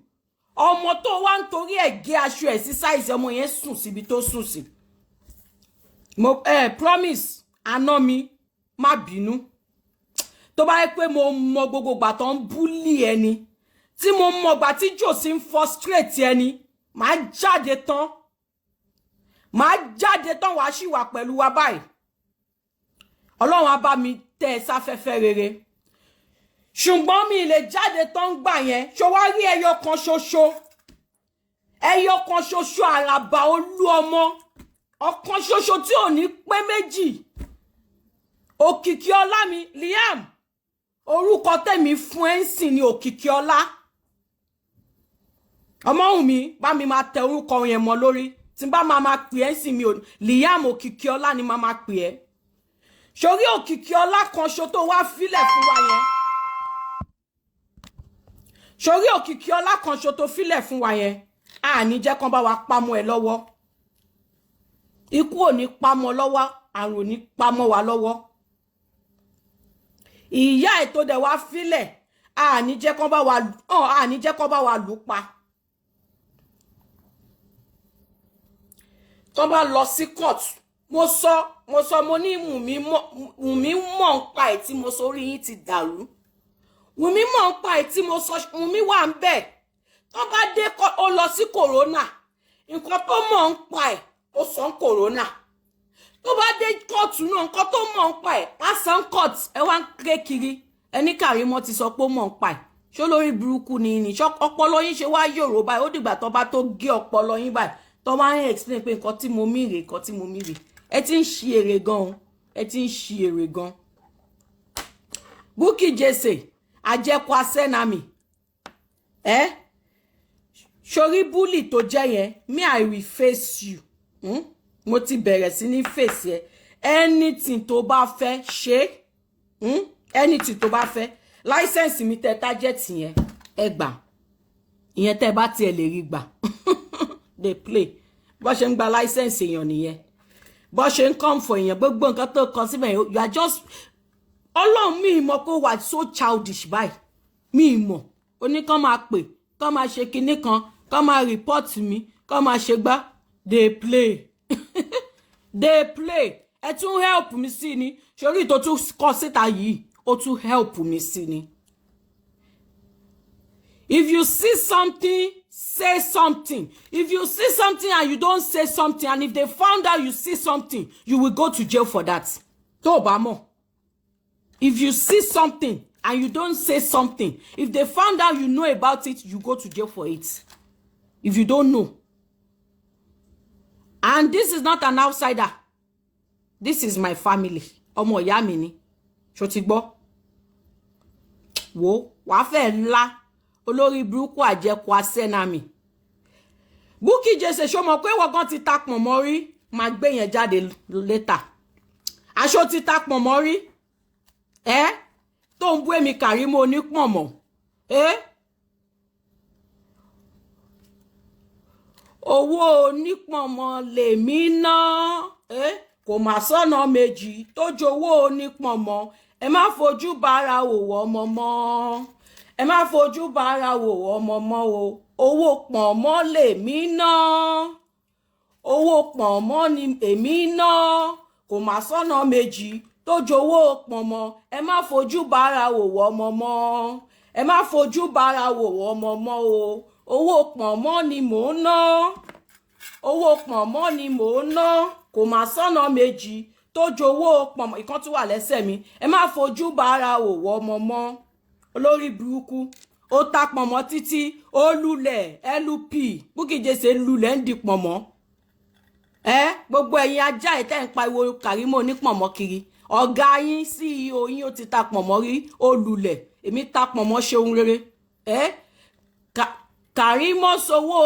Ọmọ tó wá ń torí ẹ̀ gé aṣọ ẹ̀ sí size, ọmọ yẹn sùn síbi tó sùn sí. Mo promise àná mi, má bínú. Tó bá yẹ pé mo mọ gbogbo ìgbà tó ń bully ẹni, tí mo mọ ìgbà tí Jòsí ń frustrate ẹni, màá jáde tán, màá jáde tán. Wàá sì wà pẹ̀lú wa báyìí. Ọlọ́run á bá mi tẹ́ ẹ sáfẹ́fẹ́ rere, ṣùgbọ́n mi lè jáde tán gbà yẹn. Ṣó wá rí ẹyọ kan ṣoṣo, ẹyọ kan ṣoṣo, àràbà olú ọmọ, ọ̀kan ṣoṣo tí ò ní pé méjì, òkìkí ọlá mi, Liam, orúkọ tẹ̀mí fún ẹ ń sìn ní òkìkí ọlá. Ọmọhùn mi bá mi máa tẹ orúkọ yẹn mọ́ lórí. Tí n bá máa máa pè ẹ́ ń sìn mi ò, Liam òkìkí ọlá ni máa máa pè ẹ́. Sórí òkìkí ọlá kan ṣo tó wá filẹ̀ fún wa yẹn, sórí òkìkí ọlá kan ṣo tó filẹ̀ fún wa yẹn, àní jẹ́ kán bá wa pamọ́ ẹ lọ́wọ́. Ikú ò ní pamọ́ lọ́wọ́, àrùn ò ní pamọ́ wa lọ́wọ́. Ìyá ẹ̀ tó dẹ̀ wá filẹ̀, àní jẹ́ kán bá wa hàn, àní jẹ́ kán bá wa lù pa. Tán bá lọ sí court, mo sọ, mo ní Wùnmí mọ̀ ń pa ẹ̀ tí mo sọ, orí yín ti dàrú. Wùnmí mọ̀ ń pa ẹ̀ tí mo sọ, Wùnmí wà ń bẹ̀. Tán bá dé, ó lọ sí coroner, nǹkan tó mọ̀ ń pa ẹ̀, ó sọ ń coroner. Tó bá dé kóòtù náà, nǹkan tó mọ̀ ń pa ẹ̀, á san court. Ẹ wá ń ké kiri, ẹní Kàrímọ́ ti sọ pé ó mọ̀ ń pa ẹ̀. Ṣó lórí burúkú ni ní ọpọlọ yín ṣe wá yòrò báyìí? Ó dìgbà tó bá tó gé ọpọlọ yín báyìí, tó bá ń explain pé nǹkan tí mo mí rè, nǹkan tí mo mí rè. Ẹ ti ń ṣi èrè gan, ẹ ti ń ṣi èrè gan. Bukky Jesse, àjẹkù asẹ́nami ẹ, sórí bully tó jẹ́ yẹn, me, I will face you, Mo ti bẹ̀rẹ̀ sí ní face ẹ. Anything tó bá fẹ́ ṣe, Anything tó bá fẹ́, license mi tẹ target yẹn, ẹ gbà ìyẹn. Tẹ́ bá tiẹ̀ lè rí gbà. Dey play. Bó ṣe ń gba license èèyàn nìyẹn, bó ṣe ń come for èèyàn. Gbogbo nǹkan tó kọ síbẹ̀ yẹn, you are just, ọlọ́run mi mọ̀ kó wà so childish báyìí. Mi mọ̀ oníkan máa pè, kán máa ṣe kinní kan, kán máa report mi, kán máa ṣe gbá. Dey play, dey play. Ẹ tún help mi sí ni. Sórí tó tún kọ síta yìí, ó tún help mi sí ni. If you see something, say something. If you see something and you don't say something, and if they found out you see something, you will go to jail for that. Tó o bá mọ̀, if you see something and you don't say something, if they found out you know about it, you go to jail for it. If you don't know. And this is not an outsider, this is my family. Ọmọ ìyá mi ni. Ṣó ti gbọ́? Wo, wàá fẹ́ ńlá, olórí burúkú, àjẹkù asẹ́nami. Bukky Jesse, ṣó mọ̀ pé wọ́n gan ti ta pọ̀nmọ́ rí? Máa gbé yẹn jáde later. Aṣọ ti ta pọ̀nmọ́ rí ẹ tó ń bú èmi Kàrímọ́ onípọ̀nmọ́ ẹ. Owó onípọ̀nmọ́ lèmi ná ẹ, kò má sọ́nà méjì tó jowó onípọ̀nmọ́. Ẹ má fojú bára wò ọmọ mọ́, ẹ má fojú bára wò ọmọ mọ́ o. Owó pọ̀nmọ́ lèmi ná, owó pọ̀nmọ́ ni èmi ná, kò má sọ́nà méjì. tó jowó pọ̀nmọ́. Ẹ má fojú bára wò wọ́ ọmọ mọ́, ẹ má fojú bára wò wọ́ ọmọ mọ́ o. Owó pọ̀nmọ́ ni mò ń ná, owó pọ̀nmọ́ ni mò ń ná, kò má sọ́nà méjì tó jowó pọ̀nmọ́. Ìkan tún wà lẹ́sẹ̀ mi. Ẹ má fojú bára wò wọ́ ọmọ mọ́. Olórí burúkú, ó ta pọ̀nmọ́ títí ó lulẹ̀. LP Bukky Jesse lulẹ̀ ń di pọ̀nmọ́. Ẹ gbogbo ẹ̀yin ajá ẹ̀ tẹ́ ń pariwo Kàrímọ́ onípọ̀nmọ́ kiri, ọ̀gá yín, CEO yín, ó ti ta pọ̀nmọ́ rí, ó lulẹ̀. Èmi ta pọ̀nmọ́ ṣe ohun rere. Ẹ Kàrímọ́ sowó.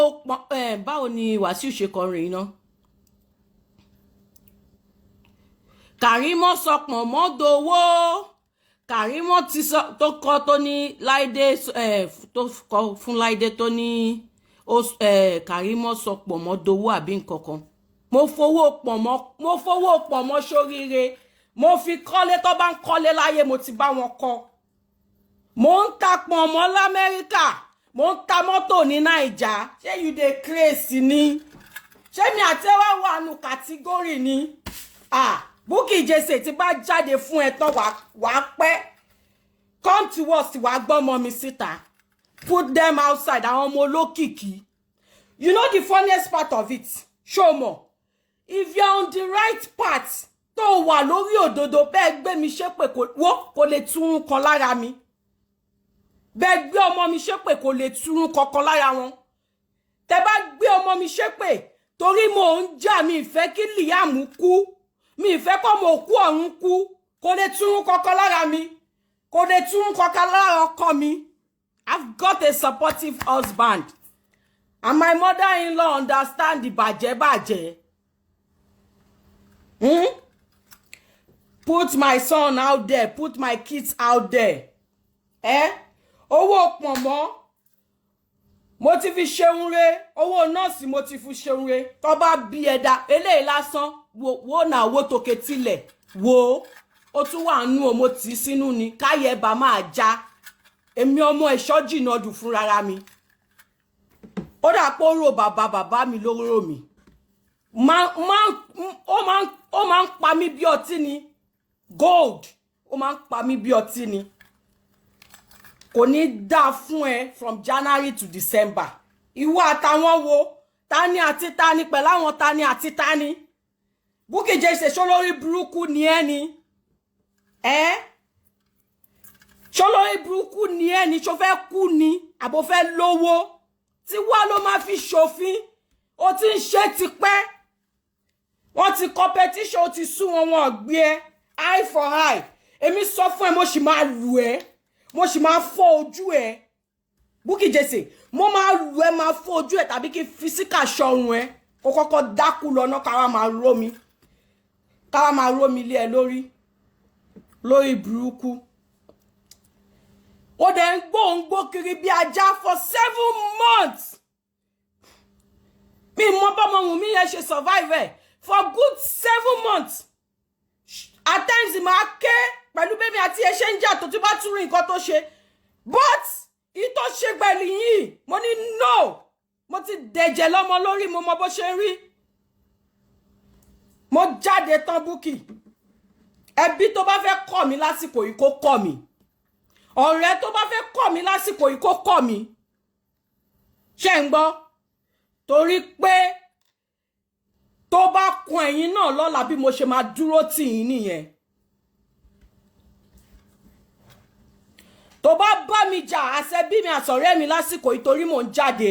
Báwo ni Wàsíù ṣe kọrin iná? Kàrímọ́ sọ pọ̀nmọ́ dowó. Kàrímọ́ ti sọ tó kọ́ tó ní Láìdé, tó kọ fún Láìdé tó ní Kàrímọ́ sọ pọ̀nmọ́ dowó àbí nǹkan kan. Mo fowó pọ̀nmọ́, mo fowó pọ̀nmọ́ sóríire. Mo fi kọ́lé. Tó bá ń kọ́lé láyé, mo ti bá wọn kọ́. Mo ń ta pọ̀nmọ́ l'Amẹ́ríkà, mo ń ta mọ́tò ní Naija. Ṣé you dey craze ni? Ṣé mi àti ẹ wá wà nù category ni? Ah, Bukky Jesse, tí bá jáde fún ẹ tán, wàá pẹ́. Come to us, wàá gbọ́mọ mi síta. Put them outside. Àwọn ọmọ olókìkí. You know the funniest part of it? Ṣó mọ̀, if you are on the right path, tó wà lórí òdodo, bẹ́ẹ̀ gbé mi ṣépè, kò wó, kò lè túrún kan lára mi. Bẹ́ẹ̀ gbé ọmọ mi ṣépè, kò lè túrún kankan lára wọn. Tẹ bá gbé ọmọ mi ṣépè, torí mò ń jà, mi ìfẹ́ kí Liam kú, mi ìfẹ́ kọ́ mọ òkú ọ̀run kú, kò lè túrún kankan lára mi, kò lè túrún kankan lára ọkọ mi. I've got a supportive husband and my mother-in-law understand the bàjẹ́ bàjẹ́. Put my son out there, put my kids out there. Eh? Owó pọ̀nmọ́ mo ti fi ṣeun re, owó nọ́ọ̀sì mo ti fi ṣeun re. Tó bá bí ẹ̀dá eléyìí lásán, wo wo náà, wo tòkè tilẹ̀, wo ó tún wà nú o. Mo tì í sínú ni káyẹ̀ bá máa já. Èmi ọmọ ẹ̀ṣọ́ jìnnà jù fúnra mi. Ó dà pé ó rò bàbá bàbá mi lóró mi. Ó máa ń pa mí bí ọtí ni gold, ó máa ń pa mí bí ọtí ni. Kò ní dáa fún ẹ from January to December. Ìwọ àtàwọn wo? Tani àti tani pẹ̀lú àwọn tani àti tani? Bukky Jesse, ṣolórí burúkú ni ẹ ni? Ẹ ṣolórí burúkú ni ẹ ni? Ṣo fẹ́ kú ni àbò fẹ́ lówó tí wá ló máa fi ṣòfin? Ó ti ń ṣe tipẹ́. Wọ́n ti competition, ó ti sú wọn, wọn gbé ẹ. Eye for eye. Èmi sọ fún ẹ, mo sì máa lù ẹ, mo sì máa fọ́ ojú ẹ. Bukky Jesse, mo máa lù ẹ, máa fọ́ ojú ẹ, tàbí kí fisika ṣọrun ẹ kó kọ́kọ́ dákú lọ́nà, káwa máa rómi, káwa máa rómi lé ẹ lórí. Lórí burúkú, ó dẹ̀ ń gbóǹgbó kiri bí ajá for 7 months. Mi mọ bọ́mọ wùn mí yẹn ṣe survive ẹ̀ for good 7 months. At times máa ké pẹ̀lú bẹ́mi àti ẹ ṣe ń jà tó, tí bá tún rí nǹkan tó ṣe, but ìtọ́ ṣe pẹ̀lú yìí, mo ní no. Mo ti dẹ̀jẹ̀ lọ́mọ lórí, mo mọ bó ṣe ń rí. Mo jáde tán, Bukky. Ẹbí tó bá fẹ́ kọ̀ mí lásìkò yìí, kó kọ̀ mí. Ọ̀rẹ́ tó bá fẹ́ kọ̀ mí lásìkò yìí, kó kọ̀ mí. Ṣé ń gbọ́? Torí pé tó bá kun ẹ̀yin náà lọ́la, bí mo ṣe máa dúró tì yín nìyẹn. Tó bá bá mi jà, àṣẹ bí mi àsọ̀rẹ́ mi lásìkò yìí, torí mò ń jáde,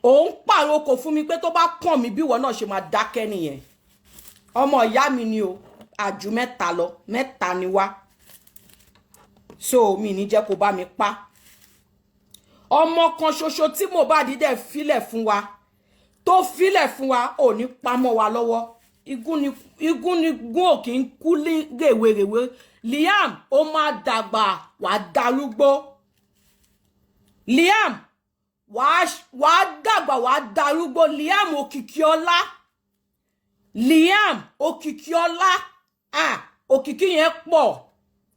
òun pàrokò fún mi pé tó bá kàn mí, bí ìwọ náà ṣe máa dákẹ́ nìyẹn. Ọmọ ìyá mi ni o, àjù mẹ́ta lọ, mẹ́ta ni wá. So mi ní jẹ́ kó bá mi pa ọmọ kan ṣoṣo tí Mohbad dẹ̀ filẹ̀ fún wa, tó filẹ̀ fún wa, ò ní pamọ́ wa lọ́wọ́. Igún ni igún ni gún ò kì í kú rèwerèwe. Liam, ó máa dàgbà, wàá darúgbó. Liam, wàá dàgbà, wàá darúgbó. Liam Òkìkíọlá, Liam Òkìkíọlá, ah, òkìkí yẹn pọ̀.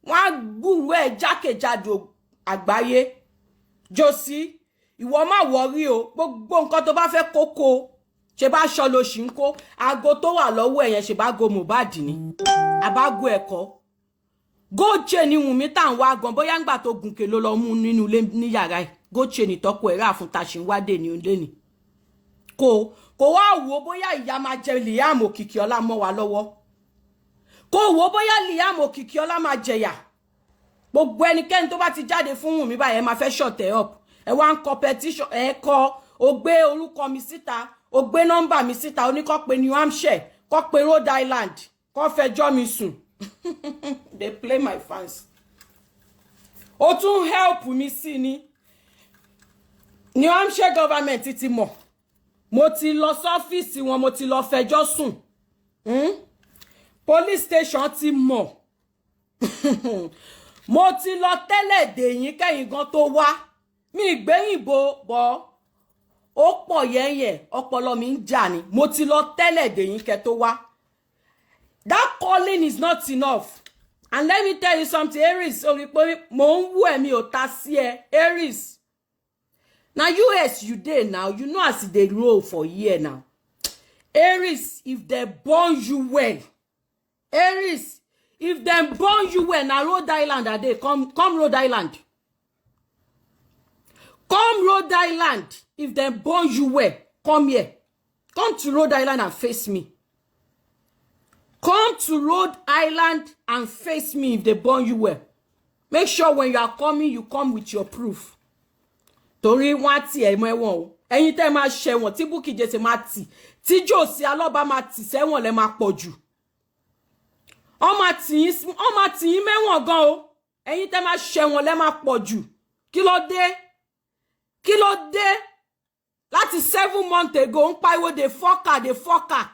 Wọ́n á gbúrú ẹ̀ jákèjádò àgbáyé. Josi, ìwọ má worry o. Gbogbo nǹkan tó bá fẹ́ kókó. Ṣe bá aṣọ ló ṣì ń kó, aago tó wà lọ́wọ́ ẹ̀ yẹn, ṣe bá go Mohbad ni àbágo ẹ̀kọ́? Gold chain ni Wùnmí tá à ń wá gan, bóyá ńgbà tó gùnkè ló lọ mú nínú ilé ní yàrá ẹ̀. Gold chain ìtọ́kọ ẹ̀ rà fún ta ṣì ń wá dé ní ilé ni. Kò wá wò ó bóyá ìyá máa jẹ Liam Òkìkíọlá mọ́ wa lọ́wọ́. Kò wò ó bóyá Liam Òkìkíọlá máa jẹyà. Gbogbo ẹnikẹ́ni tó bá ti jáde fún Wùnmí báyìí, ẹ máa fẹ́ shut ẹ up. Ẹ wá ń kọ petition, ẹ kọ, o gbé orúkọ mi síta, o gbé nọ́mbà mi síta, o ní kó pe New Hampshire, kó pe Rhode Island, kó fẹjọ́ mi sùn. They play, my fans. O tún help mi sí ni. New Hampshire government ti mọ̀, mo ti lọ sọ́fíìsì wọn, mo ti lọ fẹjọ́ sùn. Police station ti mọ̀, mo ti lọ tẹ́lẹ̀ dèyín kẹ́yìn gan tó wá. Mi ìgbẹ́yìnbó bọ́, ó pọ̀ yẹ́yẹ́, ọpọlọ mi ń jà ní. Mo ti lọ tẹ́lẹ̀ dèyín kẹ́ tó wá. That calling is not enough. And let me tell you something, Aries. Ó rí pé mò ń wú ẹ̀mí ò ta sí ẹ. Aries, na US you dey now, you know as e dey roll for here now. Aries, if dem born you well, Aries, if dem born you well, na Rhode Island I dey. Come, come Rhode Island, come Rhode Island. If dem born you well, come here, come to Rhode Island and face me. Come to Rhode Island and face me if they born you well. Make sure when you are coming, you come with your proof, torí wọ́n á tì ẹ̀ mọ́ ẹ̀wọ̀n o. Ẹ̀yin tẹ́ máa ṣẹ̀wọ̀n tí Bukky Jesse máa tì, tí Jòsí Alọ́ba máa tì sẹ́wọ̀n lẹ́ máa pọ̀ jù. Wọ́n máa tì yín mẹ́wọ̀n gan o. Ẹ̀yin tẹ́ máa ṣẹ̀wọ̀n lẹ́ máa pọ̀ jù. Kí ló dé? Kí ló dé? Láti 7 months ago, ń pariwo dey fuck her, dey fuck her.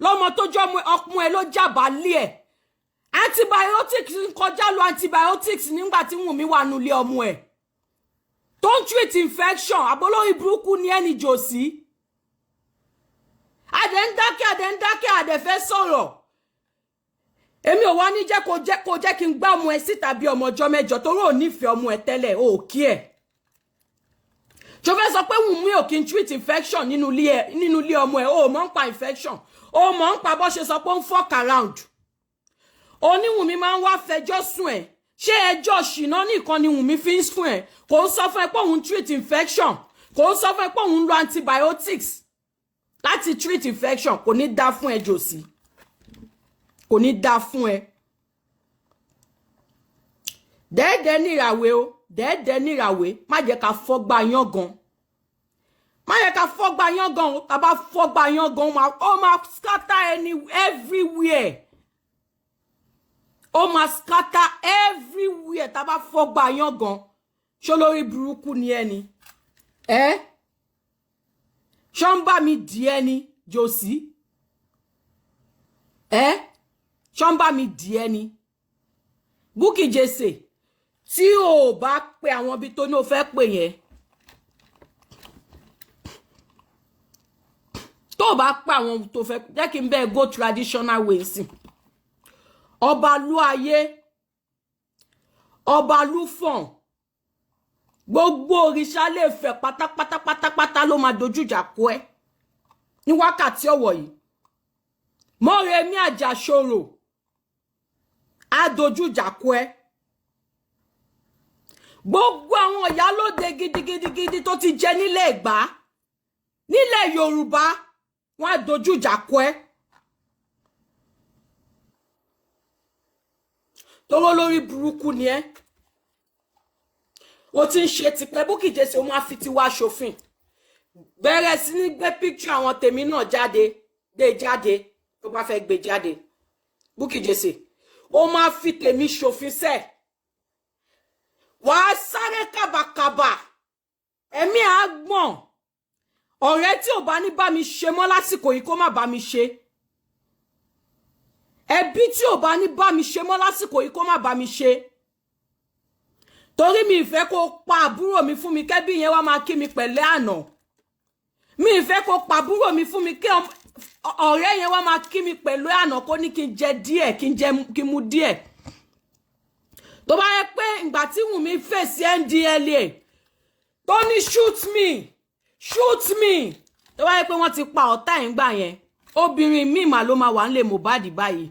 Lọ́mọ tó jọ́ ọmọ ẹ ló jàbálẹ̀ ẹ̀. Antibiotics ń kọjá lọ, antibiotics nígbà tí Wùnmí wà nulẹ̀ ọmọ ẹ̀ tó ń treat infection. Àbólórí burúkú ni ẹni jòsí. Adẹ̀ ń dákẹ́, adẹ̀ ń dákẹ́, adẹ̀ fẹ́ sọ̀rọ̀. Èmi ò wá ní jẹ́ kó jẹ́ kí n gbá ọmọ ẹ síta bí ọmọ ọjọ́ 8, torí ò nífẹ̀ẹ́ ọmọ ẹ tẹ́lẹ̀, ò kí ẹ̀. Tó fẹ́ sọ pé Wùnmí ò kí n treat infection nínú ilé ọmọ ẹ, ò mọ̀ ń pa infection, ò mọ̀ ń pa bó ṣe sọ pé ó ń fuck around. Oníwùnmí máa ń wá fẹjọ́ sùn ẹ̀. Ṣé ẹjọ́ ṣìnà nìkan ni Wùnmí fi ń fún ẹ? Kò ń sọ fún ẹ pé òun treat infection, kò ń sọ fún ẹ pé òun ń lo antibiotics láti treat infection. Kò ní dá fún ẹ, jòsí, kò ní dá fún ẹ. Dẹ́ẹ̀dẹ́ níràwé o, dẹ́ẹ̀dẹ́ níràwé. Má jẹ́ ká fọ́gbà yán gan, má jẹ́ ká fọ́gbà yán gan o. Tá bá fọ́gbà yán gan, ó máa scatter any everywhere, ó máa scatter everywhere tá bá fọ́gbà yán gan. Ṣó lórí burúkú ni ẹni ẹ? Ṣó ń bá mi dì ẹni, jòsí ẹ? Ṣó ń bá mi dì ẹni, Bukky Jesse? Tí o bá pe àwọn ibi tó ní o fẹ́ pè yẹn, tó o bá pe àwọn tó fẹ́ jẹ́ kí n bẹ́ẹ̀ go traditional way sí, ọba lú ayé, ọba lúfọ̀n, gbogbo òrìṣà lè fẹ́ pátápátá pátápátá ló máa dojú ìjà kọ ẹ ní wákàtí ọ̀wọ̀ yìí. Mọ́remí Àjàṣorò á dojú ìjà kọ ẹ. Gbogbo àwọn ìyálóde gidigidigidi tó ti jẹ nílẹ̀ Ẹ̀gbá, nílẹ̀ Yorùbá, wọ́n á dojú ìjà kọ ẹ. Tóró lórí burúkú ni ẹ. O ti ń ṣe tipẹ́. Bukky Jesse, o máa fi tiwa ṣòfin. Bẹ̀rẹ̀ sí ní gbé picture àwọn tèmi náà jáde, gbé jáde tó bá fẹ́ gbé jáde. Bukky Jesse, o máa fi tèmi ṣòfin sẹ́ẹ̀. Wàá sáré kàbàkàbà, ẹ̀mí á gbọ̀n. Ọ̀rẹ́ tí ò bá ní bá mi ṣe mọ́ lásìkò yìí, kó má bá mi ṣe. Ẹbí tí ò bá ní bá mi ṣe mọ́ lásìkò yìí, kó má bá mi ṣe, torí mi ìfẹ́ kó pa àbúrò mi fún mi, kẹ́bí yẹn wá máa kí mi pẹ̀lẹ́ àná. Mi ìfẹ́ kó pa àbúrò mi fún mi, kí ọ̀rẹ́ yẹn wá máa kí mi pẹ̀lú àná, kó ní kí n jẹ díẹ̀, kí n jẹ, kí n mu díẹ̀. Tó bá yẹ pé ìgbà tí Wùnmí fèsì NDLEA tó ní shoot me, shoot me, Tó bá yẹ pé wọ́n ti pa ọ̀tá ẹ̀ ń gbà yẹn, obìnrin míì mà ló máa wà nílé Mohbad báyìí.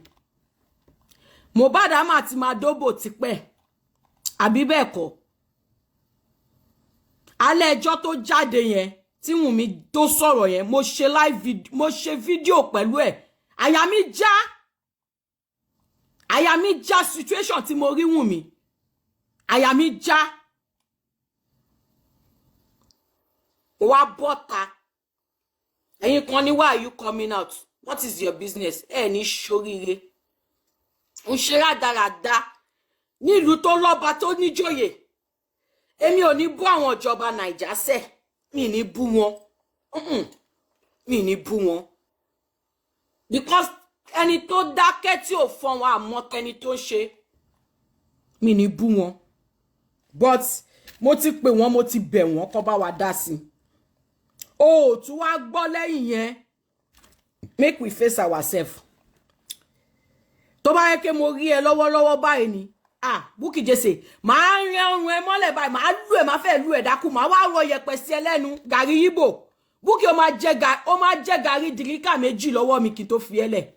Mohbad á máa ti máa dóbò tipẹ́, àbí bẹ́ẹ̀ kọ́? Alẹ́ ẹjọ́ tó jáde yẹn tí Wùnmí tó sọ̀rọ̀ yẹn, mo ṣe live video, mo ṣe fídíò pẹ̀lú ẹ̀. Àyà mi já, àyà mi já. Situation tí mo rí Wùnmí, àyà mi já. Mo wá bọ́ta. Ẹ̀yin kan ní, "Why are you coming out? What is your business?" Ẹ ní ṣoríire, ń ṣe rádaràda nílùú tó lọ́ba, tó níjòyè. Èmi ò ní bú àwọn ìjọba Nàìjà sẹ, mi ní bú wọn. Mi ní bú wọn because ẹni tó dákẹ́ tí ò fọ́n wọn, àmọ́ tẹni tó ṣe. Mi ní bú wọn, but mo ti pè wọ́n, mo ti bẹ̀ wọ́n kó bá wa dá sí i. O ò tún wá gbọ́ lẹ́yìn yẹn. Make we face ourselves. Tó bá yẹ kí mo rí ẹ lọ́wọ́lọ́wọ́ báyìí ni, ah, Bukky Jesse, màá rẹ ọrùn ẹ mọ́lẹ̀ báyìí, màá lù ẹ, màá fẹ́ lù ẹ dákú, màá wá rọ yẹ̀pẹ̀ sí ẹ lẹ́nu. Gàrí yíbò, Bukky, ó máa jẹ gàrí dìríkà 2 lọ́wọ́ mi kí n tó fi ẹ lẹ̀.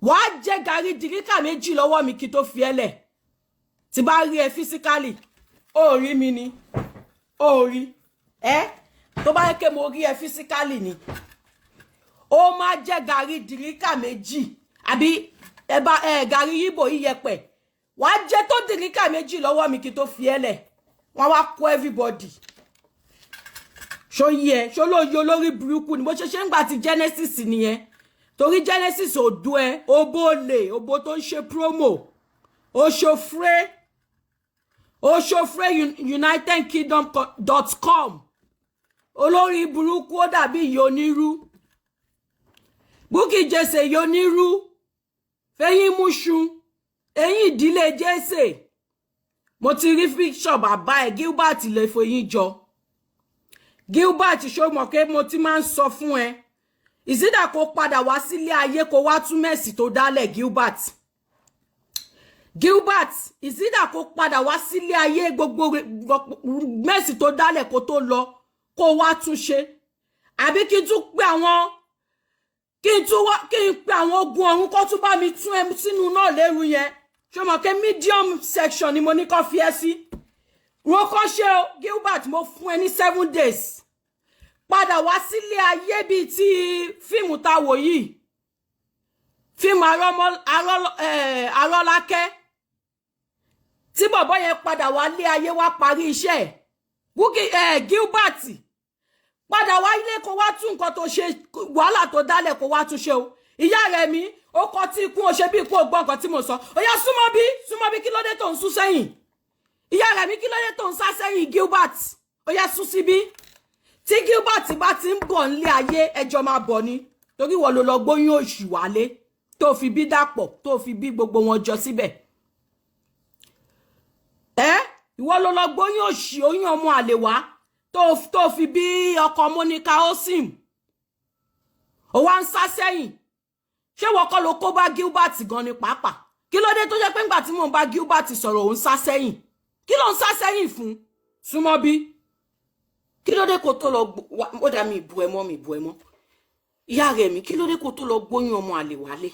Wàá jẹ gàrí dìríkà 2 lọ́wọ́ mi kí n tó fi ẹ lẹ̀ tí bá rí ẹ physically. Ó rí mi ni, ó rí ẹ. Tó bá yẹ kí mo rí ẹ physically ni, ó máa jẹ gàrí dìríkà 2, àbí ẹ̀bà ẹ̀ gàrí yíbò yíyẹpẹ̀. Wàá jẹ tó dìríkà 2 lọ́wọ́ mi kí n tó fi ẹ lẹ̀. Wọ́n wá kó everybody. Ṣó yẹ ṣó ló yọ lórí burúkú ni bó ṣe ṣe ń gbà ti Genesis nìyẹn, torí Genesis ò dún ẹ. Obo lè obo tó ń ṣe promo oṣofre oṣofre UnitedKingdom.com. Olórí burúkú, ó dàbí ìyá onírú. Bukky Jesse, ìyá onírú, fẹyín múṣu, eyín ìdílé Jesse. Mo ti rí picture bàbá ẹ, Gilbert lè foyín jọ. Gilbert, ṣó mọ̀ pé mo ti máa ń sọ fún ẹ? Ìsídà kó padà wá sílé ayé, kó wá tún mess tó dálẹ̀. Gilbert, Gilbert, ìsídà kó padà wá sílé ayé, gbogbo mess tó dálẹ̀ kó tó lọ, kó wá tún ṣe, àbí kí n tún pé àwọn, kí n tún wá, kí n pe àwọn ogun ọ̀run kó tún bá mi tún ẹ sínú náà lérú yẹn. Ṣé o mọ̀ pé medium section ni mo ní kó fi ẹ́ sí? Rokọ́ ṣe o. Gilbert, mo fún ẹ ní 7 days. Padà wá sílé ayé bíi ti fíìmù tá a wò yìí, fíìmù Arọ́lákẹ́, tí bọ̀bọ́ yẹn padà wá lé ayé, wá parí iṣẹ́ ẹ̀. Bukky Gilbert, padà wá ilé, kó wá tún nǹkan tó ṣe, wàhálà tó dálẹ̀, kó wá tún ṣe o. Ìyá rẹ̀ mi, ó kọ tí ikú, ó ṣe bí ikú. Ò gbọ́ nǹkan tí mo sọ? Ó yá, súnmọ́ bí, súnmọ́ bí. Kí ló dé tó ń sún sẹ́yìn? Ìyá rẹ̀ mi, kí ló dé tó ń sá sẹ́yìn? Gilbert, ó yá, sún síbí. Tí Gilbert bá ti ń bọ̀ nílé ayé, ẹjọ́ máa bọ̀ ni, torí wọ́n ló lọ gbóyún òṣì wálé, tó fi bí dàpọ̀, tó fi bí gbogbo wọn jọ síbẹ̀. Ẹ ìwọ ló lọ gbóyún òṣì, oyún ọmọ àlè wá, tó fi bí ọkọ Monica Osim. Ó wá ń sá sẹ́yìn. Ṣé wọ́n kọ́ ló kó bá Gilbert gan ni pàápàá? Kí ló dé tó jẹ́ pé ńgbà tí mò ń bá Gilbert sọ̀rọ̀, òun sá sẹ́yìn? Kí ló ń sá sẹ́yìn fún? Súnmọ́ bí. Kí ló dé kó tó lọ? Ó dá mi ìbú ẹ mọ́, mi ìbú ẹ mọ́. Ìyá rẹ̀ mi, kí ló dé kó tó lọ gbóyún ọmọ àlè wálé?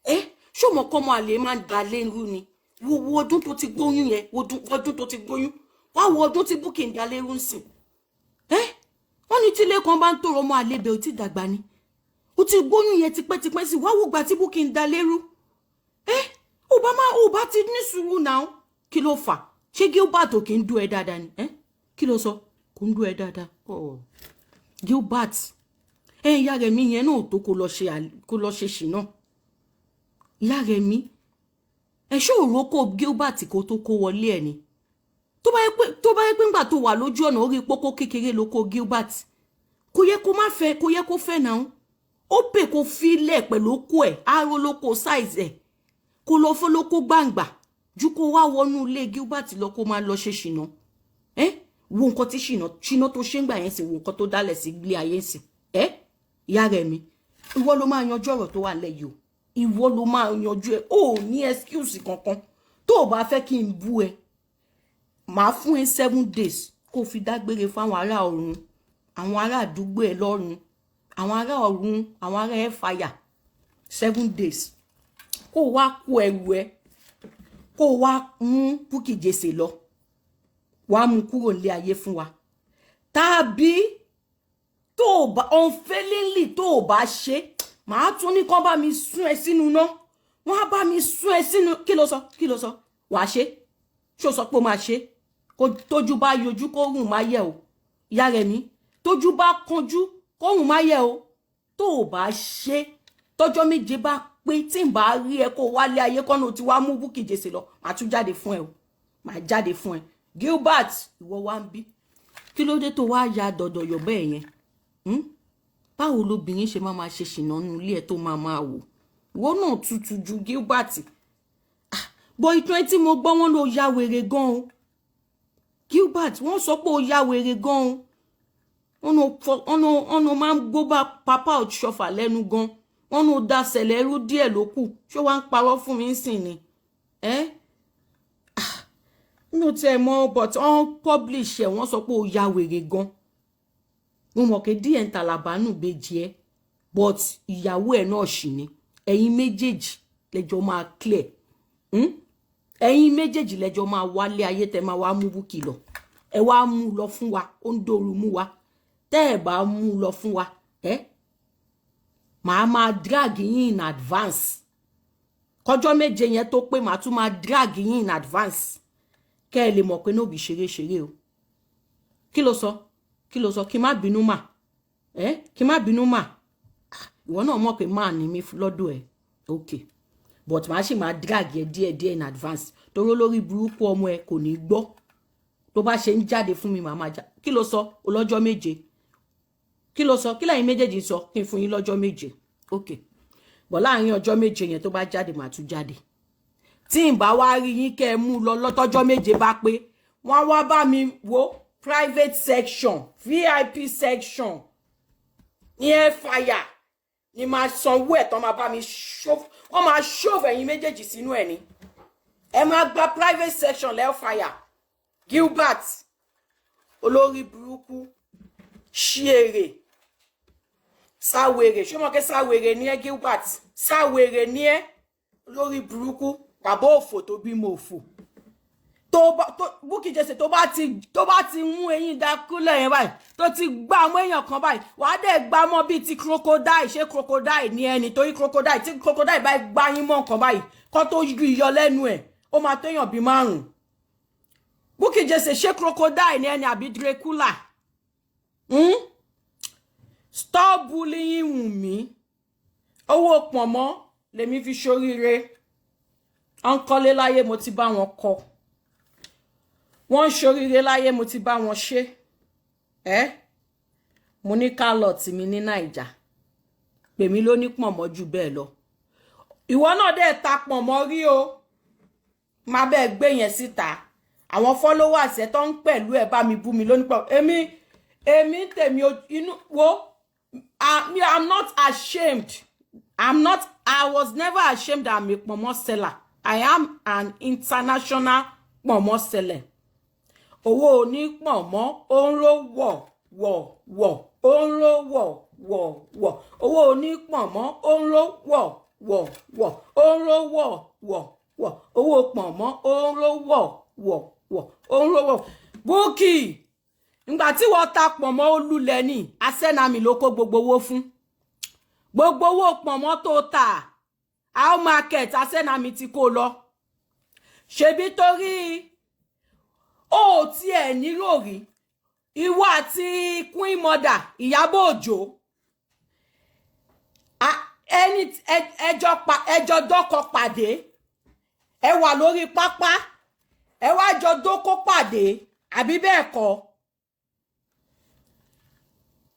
Ẹ ṣó mọ̀ kọ́ ọmọ àlè máa ń da lérú ni? Wo wo ọdún tó ti gbóyún yẹn, wo ọdún tó ti gbóyún wá, wo ọdún tí Bukky ń da lérú ń sìn. Ẹ wọ́n ní tílé kan bá ń tòrò, ọmọ àlè bẹ̀ ò tí dàgbà ni. Ó ti gbóyún yẹn tipẹ́tipẹ́ sí wá, wò gbà tí Bukky ń da lérú. Ẹ ò bá má, ò bá ti ní sùúrù náà. Kí ló fà? Ṣé Gilbert ò kí ń dún ẹ dáadáa ni? Ẹ kí ló sọ? Kò ń dún ẹ dáadáa? Oh, Gilbert, ẹ ìyá rẹ̀ mi, yẹn náà tó kó lọ ṣe ṣìnà. Ìyá rẹ̀ mi, ẹ ṣé òró kó Gilbert kó tó kó wọlé ẹ ni? Tó bá yẹ pé ńgbà tó wà lójú ọ̀nà orí pópó kékeré ló kó Gilbert, kò yẹ kó má fẹ́, kò yẹ kó fẹ́ náà. Ó pè kó filẹ̀ pẹ̀lú okó ẹ̀, aró lóko size ẹ̀, kó lọ fọ́ lóko gbàǹgbà ju kó wá wọnú ilé Gilbert lọ, kó máa lọ ṣe ṣìnà. Ẹ wo nǹkan tí ṣìnà ṣìnà tó ṣe ń gbà yẹn sì, wo nǹkan tó dálẹ̀ sí ilé ayé sì. Ẹ ìyá rẹ̀ mi, ìwọ ló máa yanjú ọ̀rọ̀ tó wà lẹ́yìí o. Ìwọ ló máa yanjú ẹ. O ò ní excuse kankan. Tó o bá fẹ́ kí n bú ẹ, màá fún ẹ 7 days kó o fi dágbére fáwọn ará ọ̀run. Àwọn ará àdúgbò ẹ lọ́run, àwọn ará ọ̀run, àwọn ará ẹ fàyà 7 days, kó o wá kó ẹrù ẹ, kó o wá mú Bukky Jesse lọ, wàá mú kúrò nílé ayé fún wa. Tàbí tó o bá unfailingly, tó o bá ṣe, màá tún ní kán bá mi sún ẹ sínú iná. Wọ́n á bá mi sún ẹ sínú. Kí ló sọ? Kí ló sọ? Wàá ṣe? Ṣó sọ pé ó máa ṣe? Kó tójú bá yọjú, kó rùn má yẹ o. Ìyá rẹ̀ mi, tójú bá kanjú, kó rùn má yẹ o. Tó o bá ṣe, tọ́jọ́ 7 bá pé, tí n bá rí ẹ kó wálé ayé kọ́nà tí wàá mú Bukky Jesse lọ, màá tún jáde fún ẹ o, màá jáde fún ẹ. Gilbert, ìwọ wá ń bí, kí ló dé tó wá ya dọ̀dọ̀yọ̀ bẹ́ẹ̀ yẹn? Báwo lobìnrin ṣe máa máa ṣe ṣìnà nínú ilé ẹ tó máa máa wò? Ìwọ náà tutù ju Gilbert bọ. Ìtàn ẹ tí mo gbọ́, wọn ló ya wèrè gan o. Gilbert, wọ́n sọ pé ó ya wèrè gan o. Wọ́n ló máa ń gbó bá Papa Ọ̀ṣọ́fà lẹ́nu gan. Wọ́n ló da sẹ̀lẹ̀ rú díẹ̀ ló kù. Ṣé wàá ń parọ́ fún mi sìn ni? Ẹ́ mi ò tiẹ̀ mọ̀, but wọ́n publish ẹ̀, wọ́n sọ pé ó ya wèrè gan. Mo mọ̀ pé díẹ̀ ń tàlàbánù bèjì ẹ́, but ìyàwó ẹ̀ náà ṣì ni. Ẹ̀yin méjèèjì lẹ́jọ́ máa clear. Ẹ̀yin méjèèjì lẹ́jọ́ máa wálé ayé, tẹ́ máa wá mú Bukky lọ. Ẹ wá mú lọ fún wa, ó ń dòrú mú wa. Tẹ́ ẹ bá mú lọ fún wa, ẹ màá máa drag yín in advance. Kọjọ́ 7 yẹn tó pé, màá tún máa drag yín in advance, kẹ́ ẹ lè mọ̀ pé nóbì ṣeré ṣeré o. Kí ló sọ? Kí ló sọ? Kí má bínú mà ẹ, kí má bínú mà. Ìwọ náà mọ̀ pé máa ní mi lọ́dọ̀ ẹ̀. Ok, but màá sì máa drag ẹ díẹ̀ díẹ̀ in advance, torí olórí burúkú ọmọ ẹ kò ní gbọ́. Tó bá ṣe ń jáde fún mi, màá máa já. Kí ló sọ? Ọlọ́jọ́ 7. Kí ló sọ? Kí lẹ́yìn méjèèjì sọ? Kí n fún yín lọ́jọ́ 7. Ok, bọ̀ láàrin ọjọ́ 7 yẹn, tó bá jáde, màá tún jáde. Tí n bá wá rí yín kẹ́ ẹ mú lọ lọ́tọ́jọ́ 7 bá pé, wọ́n wá bá mi wo private section, VIP section ní ẹ fàyà ni máa sanwó ẹ̀ tán, máa bá mi ṣòfò. Wọ́n máa ṣòfò ẹ̀yin méjèèjì sínú ẹ̀ ni. Ẹ máa gba private section lẹ́fàyà. Gilbert, olórí burúkú, ṣíèrè, sáwèrè. Ṣé mo kẹ́ sáwèrè ní ẹ? Gilbert, sáwèrè ní ẹ, olórí burúkú, bàbá òfò tó bímọ òfò. Tó bá tó Bukky Jesse, tó bá ti mú eyín dákúlẹ̀ yẹn báyìí, tó ti gbá mọ́ èèyàn kan báyìí, wàá dẹ̀ gbá mọ́ bíi ti crocodile. Ṣé crocodile ní ẹni? Torí crocodile, tí crocodile báyìí gbá yín mọ́ nǹkan báyìí, kó tó yọ lẹ́nu ẹ̀, ó máa téèyàn bíi márùn-ún. Bukky Jesse, ṣé crocodile ní ẹni àbí Dracula? Stop bullying Wùnmí. Owó pọ̀nmọ́ lèmi fi ṣoríire. Ọ̀nkọ́lé láyé, mo ti bá wọn kọ́. Wọ́n ń ṣoríire láyé, mo ti bá wọn ṣe ẹ́. Mo ní car lot mi ní Naija. Pèmí ló ní pọ̀nmọ́ jù bẹ́ẹ̀ lọ. Ìwọ náà dẹ̀ ta pọ̀nmọ́ rí o. Máa bẹ́ẹ̀ gbé yẹn síta. Àwọn followers ẹ̀ tó ń pẹ̀lú ẹ̀ bá mi bú mi lónìí pọ̀. Èmi tèmi inú wo. I'm not ashamed. I'm not I was never ashamed that I'm a pọ̀nmọ́ seller. I am an international pọ̀nmọ́ seller. Owó onípọ̀nmọ́, ó ń ró wọ̀ wọ̀ wọ̀, ó ń ró wọ̀ wọ̀ wọ̀. Owó onípọ̀nmọ́, ó ń ró wọ̀ wọ̀ wọ̀, ó ń ró wọ̀ wọ̀ wọ̀. Owó pọ̀nmọ́, ó ń ró wọ̀ wọ̀ wọ̀, ó ń ró wọ̀. Bukky, ìgbà tí wọ́n ta pọ̀nmọ́, ó lulẹ̀ ní asẹ́nami ló kó gbogbo owó fún. Gbogbo owó pọ̀nmọ́ tó tà, how market, asẹ́nami ti kó lọ. Ṣebí torí ó tiẹ̀ nílò rí ìwọ àti Queen Mother Ìyábọ̀ Òjó, ẹni ẹjọ́ dọ́kọ pàdé, ẹ wà lórí pápá, ẹ wá jọ dókó pàdé, àbí bẹ́ẹ̀ kọ́?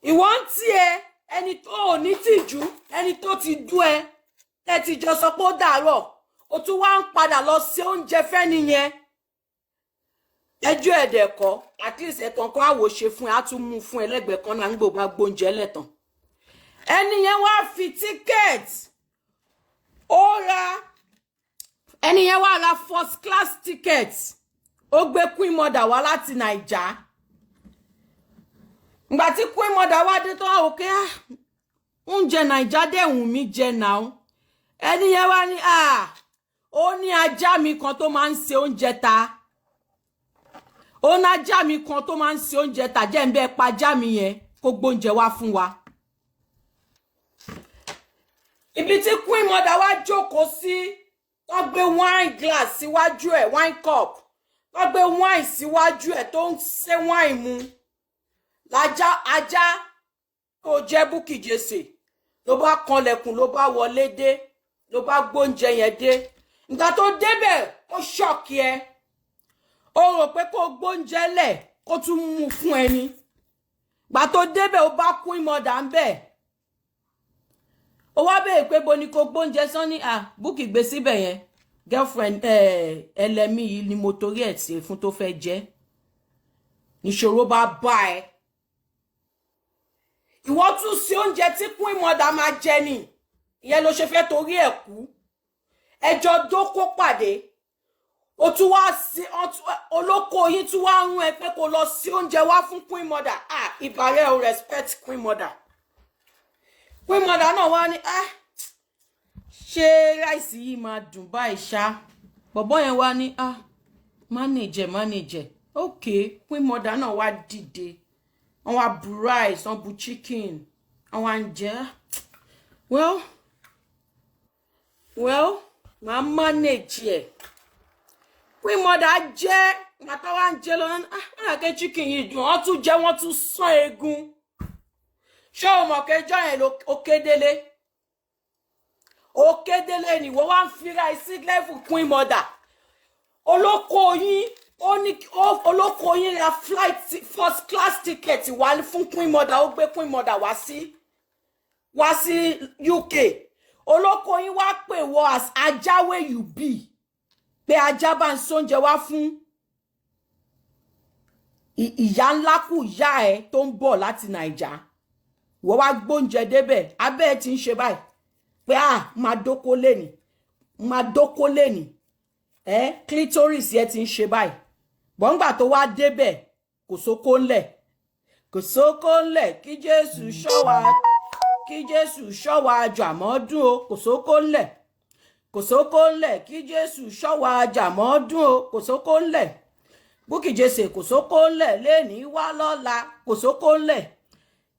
Ìwọ ń tiẹ̀, ẹni tó ò ní tìjú, ẹni tó ti dú ẹ, tẹ́ ti jọ sọ pé ó dàárọ̀, ó tún wá ń padà lọ sí oúnjẹ fẹ́ni yẹn. Ẹjọ́ ẹ̀dẹ̀ kọ́. At least ẹ̀kan kan àwò ṣe fún ẹ, á tún mú fún ẹ lẹ́gbẹ̀ẹ́ kan náà. Ń gbò bá gbóúnjẹ lẹ́tàn, ẹni yẹn wá fi ticket, ó ra, ẹni yẹn wá ra first class ticket, ó gbé Queen Mother wá láti Naija. Ìgbà tí Queen Mother wá dé tó wá òkè, ah, oúnjẹ Naija dẹ̀ wù mí jẹ náà. Ẹni yẹn wá ní, ah, ó ní ajá mi kan tó máa ń ṣe oúnjẹ ta, ó ní ajá mi kan tó máa ń ṣe oúnjẹ ta, jẹ́ ń bẹ́ẹ̀ pa ajá mi yẹn kó gbóúnjẹ wá fún wa. Ibi tí Queen Mother wá jókòó sí, wọ́n gbé wine glass síwájú ẹ̀, wine cup, wọ́n gbé wine síwájú ẹ̀ tó ń ṣe wine mu. Lájá ajá tó jẹ́ Bukky Jesse ló bá kanlẹ̀kùn, ló bá wọlé dé, ló bá gbóúnjẹ yẹn dé. Ìgbà tó débẹ̀, ó shock ẹ. Ó rò pé kó gbóúnjẹ lẹ̀ kó tún mú fún ẹni. Ìgbà tó débẹ̀, ó bá Queen Mother ń bẹ̀. Ó wá béèrè pé bo ni kò gbóúnjẹ sán ní à Bukky gbé síbẹ̀ yẹn. Girlfriend ẹlẹ́mí yìí ni mo torí ẹ̀ ṣe fún tó fẹ́ jẹ́. Níṣòro bá bá ẹ, ìwọ tún sí oúnjẹ tí Queen Mother máa jẹ ni. Ìyẹn ló ṣe fẹ́ torí ẹ̀ kú. Ẹjọ́ dókó pàdé, o tún wá sí olóko yín, tún wá rún ẹ pé kó lọ sí oúnjẹ wá fún Queen Mother. Ah, ìbàrẹ̀ o, respect Queen Mother. Queen Mother náà wá ní, ah, ṣé rice yìí máa dùn báyìí ṣá? Bọ̀bọ́ yẹn wá ní, ah, manage, manage. Ok, Queen Mother náà wá dìde, wọ́n wá bu rice, wọ́n bu chicken, wọ́n wá ń jẹ. Well, well, màá manage ẹ̀. Queen Mother jẹ́ màtá wá ń jẹ lọ, ah, wọ́n yà kẹ́ chicken yìí dùn. Wọ́n tún jẹ, wọ́n tún sán eegun. Ṣé o mọ̀ pé ẹjọ́ yẹn ó kédélé, ó kédélé ni wọ́n wá ń fira sí level Queen Mother? Olóko yín, ó ní olóko yín ra flight first class ticket wá fún Queen Mother. Ó gbé Queen Mother wá sí UK. Olóko yín wá pè wọ as ajáwé you be, pé ajá bá ń sóúnjẹ wá fún ìyá ńlá kù ìyá ẹ tó ń bọ̀ láti Nàìjà. Wọ́n wá gbóúnjẹ débẹ̀, abẹ́ ẹ ti ń ṣe báyìí pé, ah, máa dóko lẹ́nì, máa dóko lẹ́nì ẹ. Clitoris ẹ ti ń ṣe báyìí. Bọ́ngbà tó wá débẹ̀, kò sóko ńlẹ̀, kò sóko ńlẹ̀. Kí Jésù ṣọ́ wa, kí Jésù ṣọ́ wa jàmọ́dún o. Kò sóko ńlẹ̀, kò sóko ńlẹ̀. Kí Jésù ṣọ́ wa jàmọ́dún o. Kò sóko ńlẹ̀. Bukky Jesse, kò sóko ńlẹ̀ lẹ́ni wá lọ́la. Kò sóko ńlẹ̀.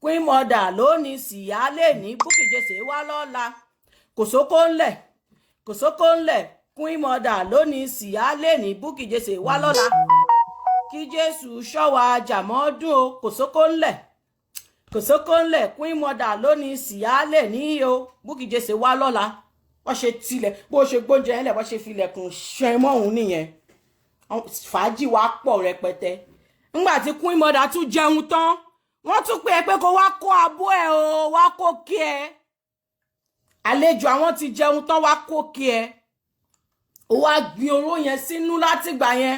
Queen Mother lónìí síyá lẹ́ni, Bukky Jesse wá lọ́la. Kò sóko ńlẹ̀, kò sóko ńlẹ̀. Queen Mother lónìí síyá lẹ́ni, Bukky Jesse wá lọ́la. Kí Jésù ṣọ́ wa jàmọ́dún o. Kò sóko ńlẹ̀, kò sóko ńlẹ̀. Queen Mother lónìí síyá lẹ́ni o, Bukky Jesse wá lọ́la. Wọ́n ṣe tilẹ̀ bó ṣe gbóúnjẹ yẹn lẹ̀, wọ́n ṣe filẹ̀kùn ṣẹ́ mọ́ òun nìyẹn. Fàájì wa pọ̀ rẹpẹtẹ. Ńgbà tí Queen Mother tún jẹun tán, wọ́n tún pè é pé kó wá kó abọ́ ẹ̀ o, wá kó kí ẹ. Àlejò àwọn ti jẹun tán, wá kó kí ẹ. Ó wá gbin oró yẹn sínú látìgbà yẹn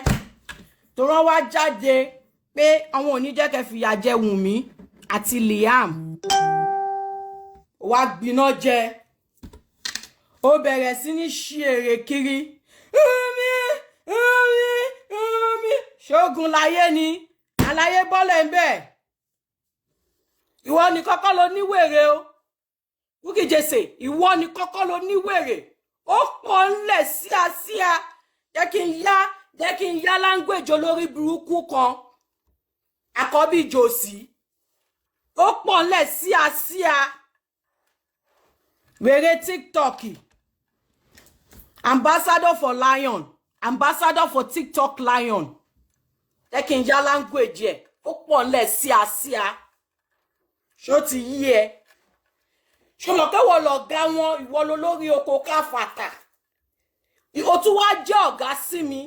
tó rán wá jáde pé àwọn ò ní jẹ́ kẹ́ fìyà jẹ Wùnmí àti Liam. Ó wá gbiná jẹ, ó bẹ̀rẹ̀ sí ní ṣí èrè kiri. Wùnmí, Wùnmí, Wùnmí, ṣógun láyé ni àlàyé bọ́lẹ̀ ń bẹ̀. Ìwọ ni kọ́kọ́ ló ní wèrè o, Bukky Jesse. Ìwọ ni kọ́kọ́ ló ní wèrè. Ó pọ̀ ńlẹ̀ síasíá. Jẹ́ kí n yá language olórí burúkú kan, àkọ́bí jòsí. Ó pọ̀ ńlẹ̀ síasíá. Wèrè TikTok, ambassador for lion, ambassador for TikTok lion. Jẹ́ kí n yá language ẹ̀. Ó pọ̀ ńlẹ̀ síasíá. Ṣó ti yí ẹ? Ṣó mọ̀ pé wọ́n lọ̀gá wọn? Ìwọ ló lórí oko káfàtà. O tún wá jẹ́ ọ̀gá sí mi.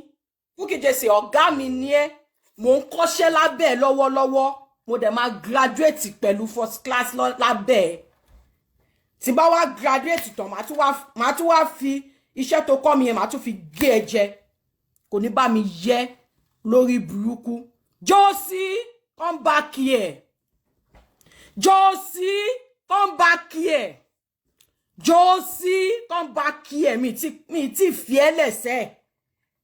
Bukky Jesse, ọ̀gá mi ni ẹ́. Mò ń kọ́ṣẹ́ lábẹ́ ẹ lọ́wọ́lọ́wọ́. Mo dẹ̀ máa graduate pẹ̀lú first class lábẹ́ ẹ. Tí bá wá graduate tán, màá tún wá fi iṣẹ́ tó kọ́ mi yẹn, màá tún fi gé ẹ jẹ. Kò ní bá mi yẹ lórí burúkú. Josie, come back here. Josie, come back here. Josie, come back here. Mi ti fi ẹ́ lẹ̀ sẹ́,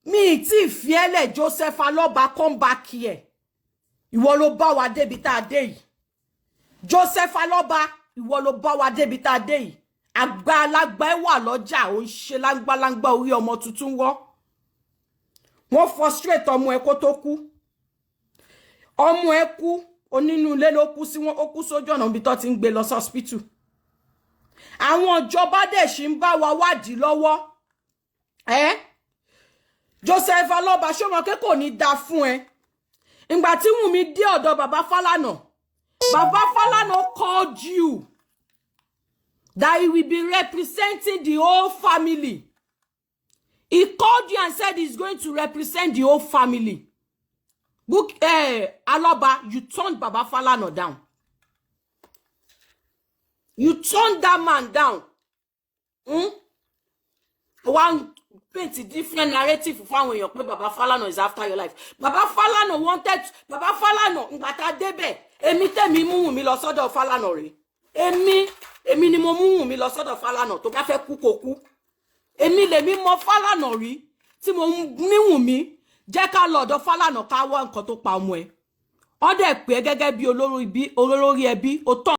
mi ti fi ẹ́ lẹ̀. Joseph Aloba, come back here. Ìwọ ló bá wa débi tá a dé yìí. Joseph Aloba, ìwọ ló bá wa débi tá a dé yìí. Àgbà alágbà ẹ wà lọ́jà, ò ń ṣe láńgbáláńgbá orí ọmọ tuntun wọ́. Wọ́n frustrate ọmọ ẹ kó tó kú. Ọmọ ẹ kú, onínú ilé ló kú sí, wọn ó kú sójú ọ̀nà ibi tó ti ń gbé lọ sí hospital. Àwọn ìjọba dẹ̀ ṣì ń bá wa wádìí lọ́wọ́ ẹ́. Joseph Aloba, ṣọmọ pé kò ní da fún ẹ? Ìgbà tí Wùnmí dé ọ̀dọ̀ bàbá Fálànà, bàbá Fálànà called you that he will be representing the whole family. He called you and said he's going to represent the whole family. Book Aloba, you turned Baba Falana down. You turned that man down. One paint different narrative fáwọn èèyàn pé Baba Falana is after your life. Baba Falana wanted Baba Falana ìgbà tá a débẹ̀. Èmi tẹ̀mí mú Wùnmí lọ sọ́dọ̀ Falana rèé. Èmi ni mo mú Wùnmí lọ sọ́dọ̀ Falana. Tó bá fẹ́ kú, kó kú. Èmi lèmi mọ Falana rí tí mo ní, "Wùnmí, jẹ́ ká lọ ọ̀dọ̀ Falana, ká wá nǹkan tó pa ọmọ ẹ̀." Wọ́n dẹ̀ pé gẹ́gẹ́ bí olórí ẹbí ó tán.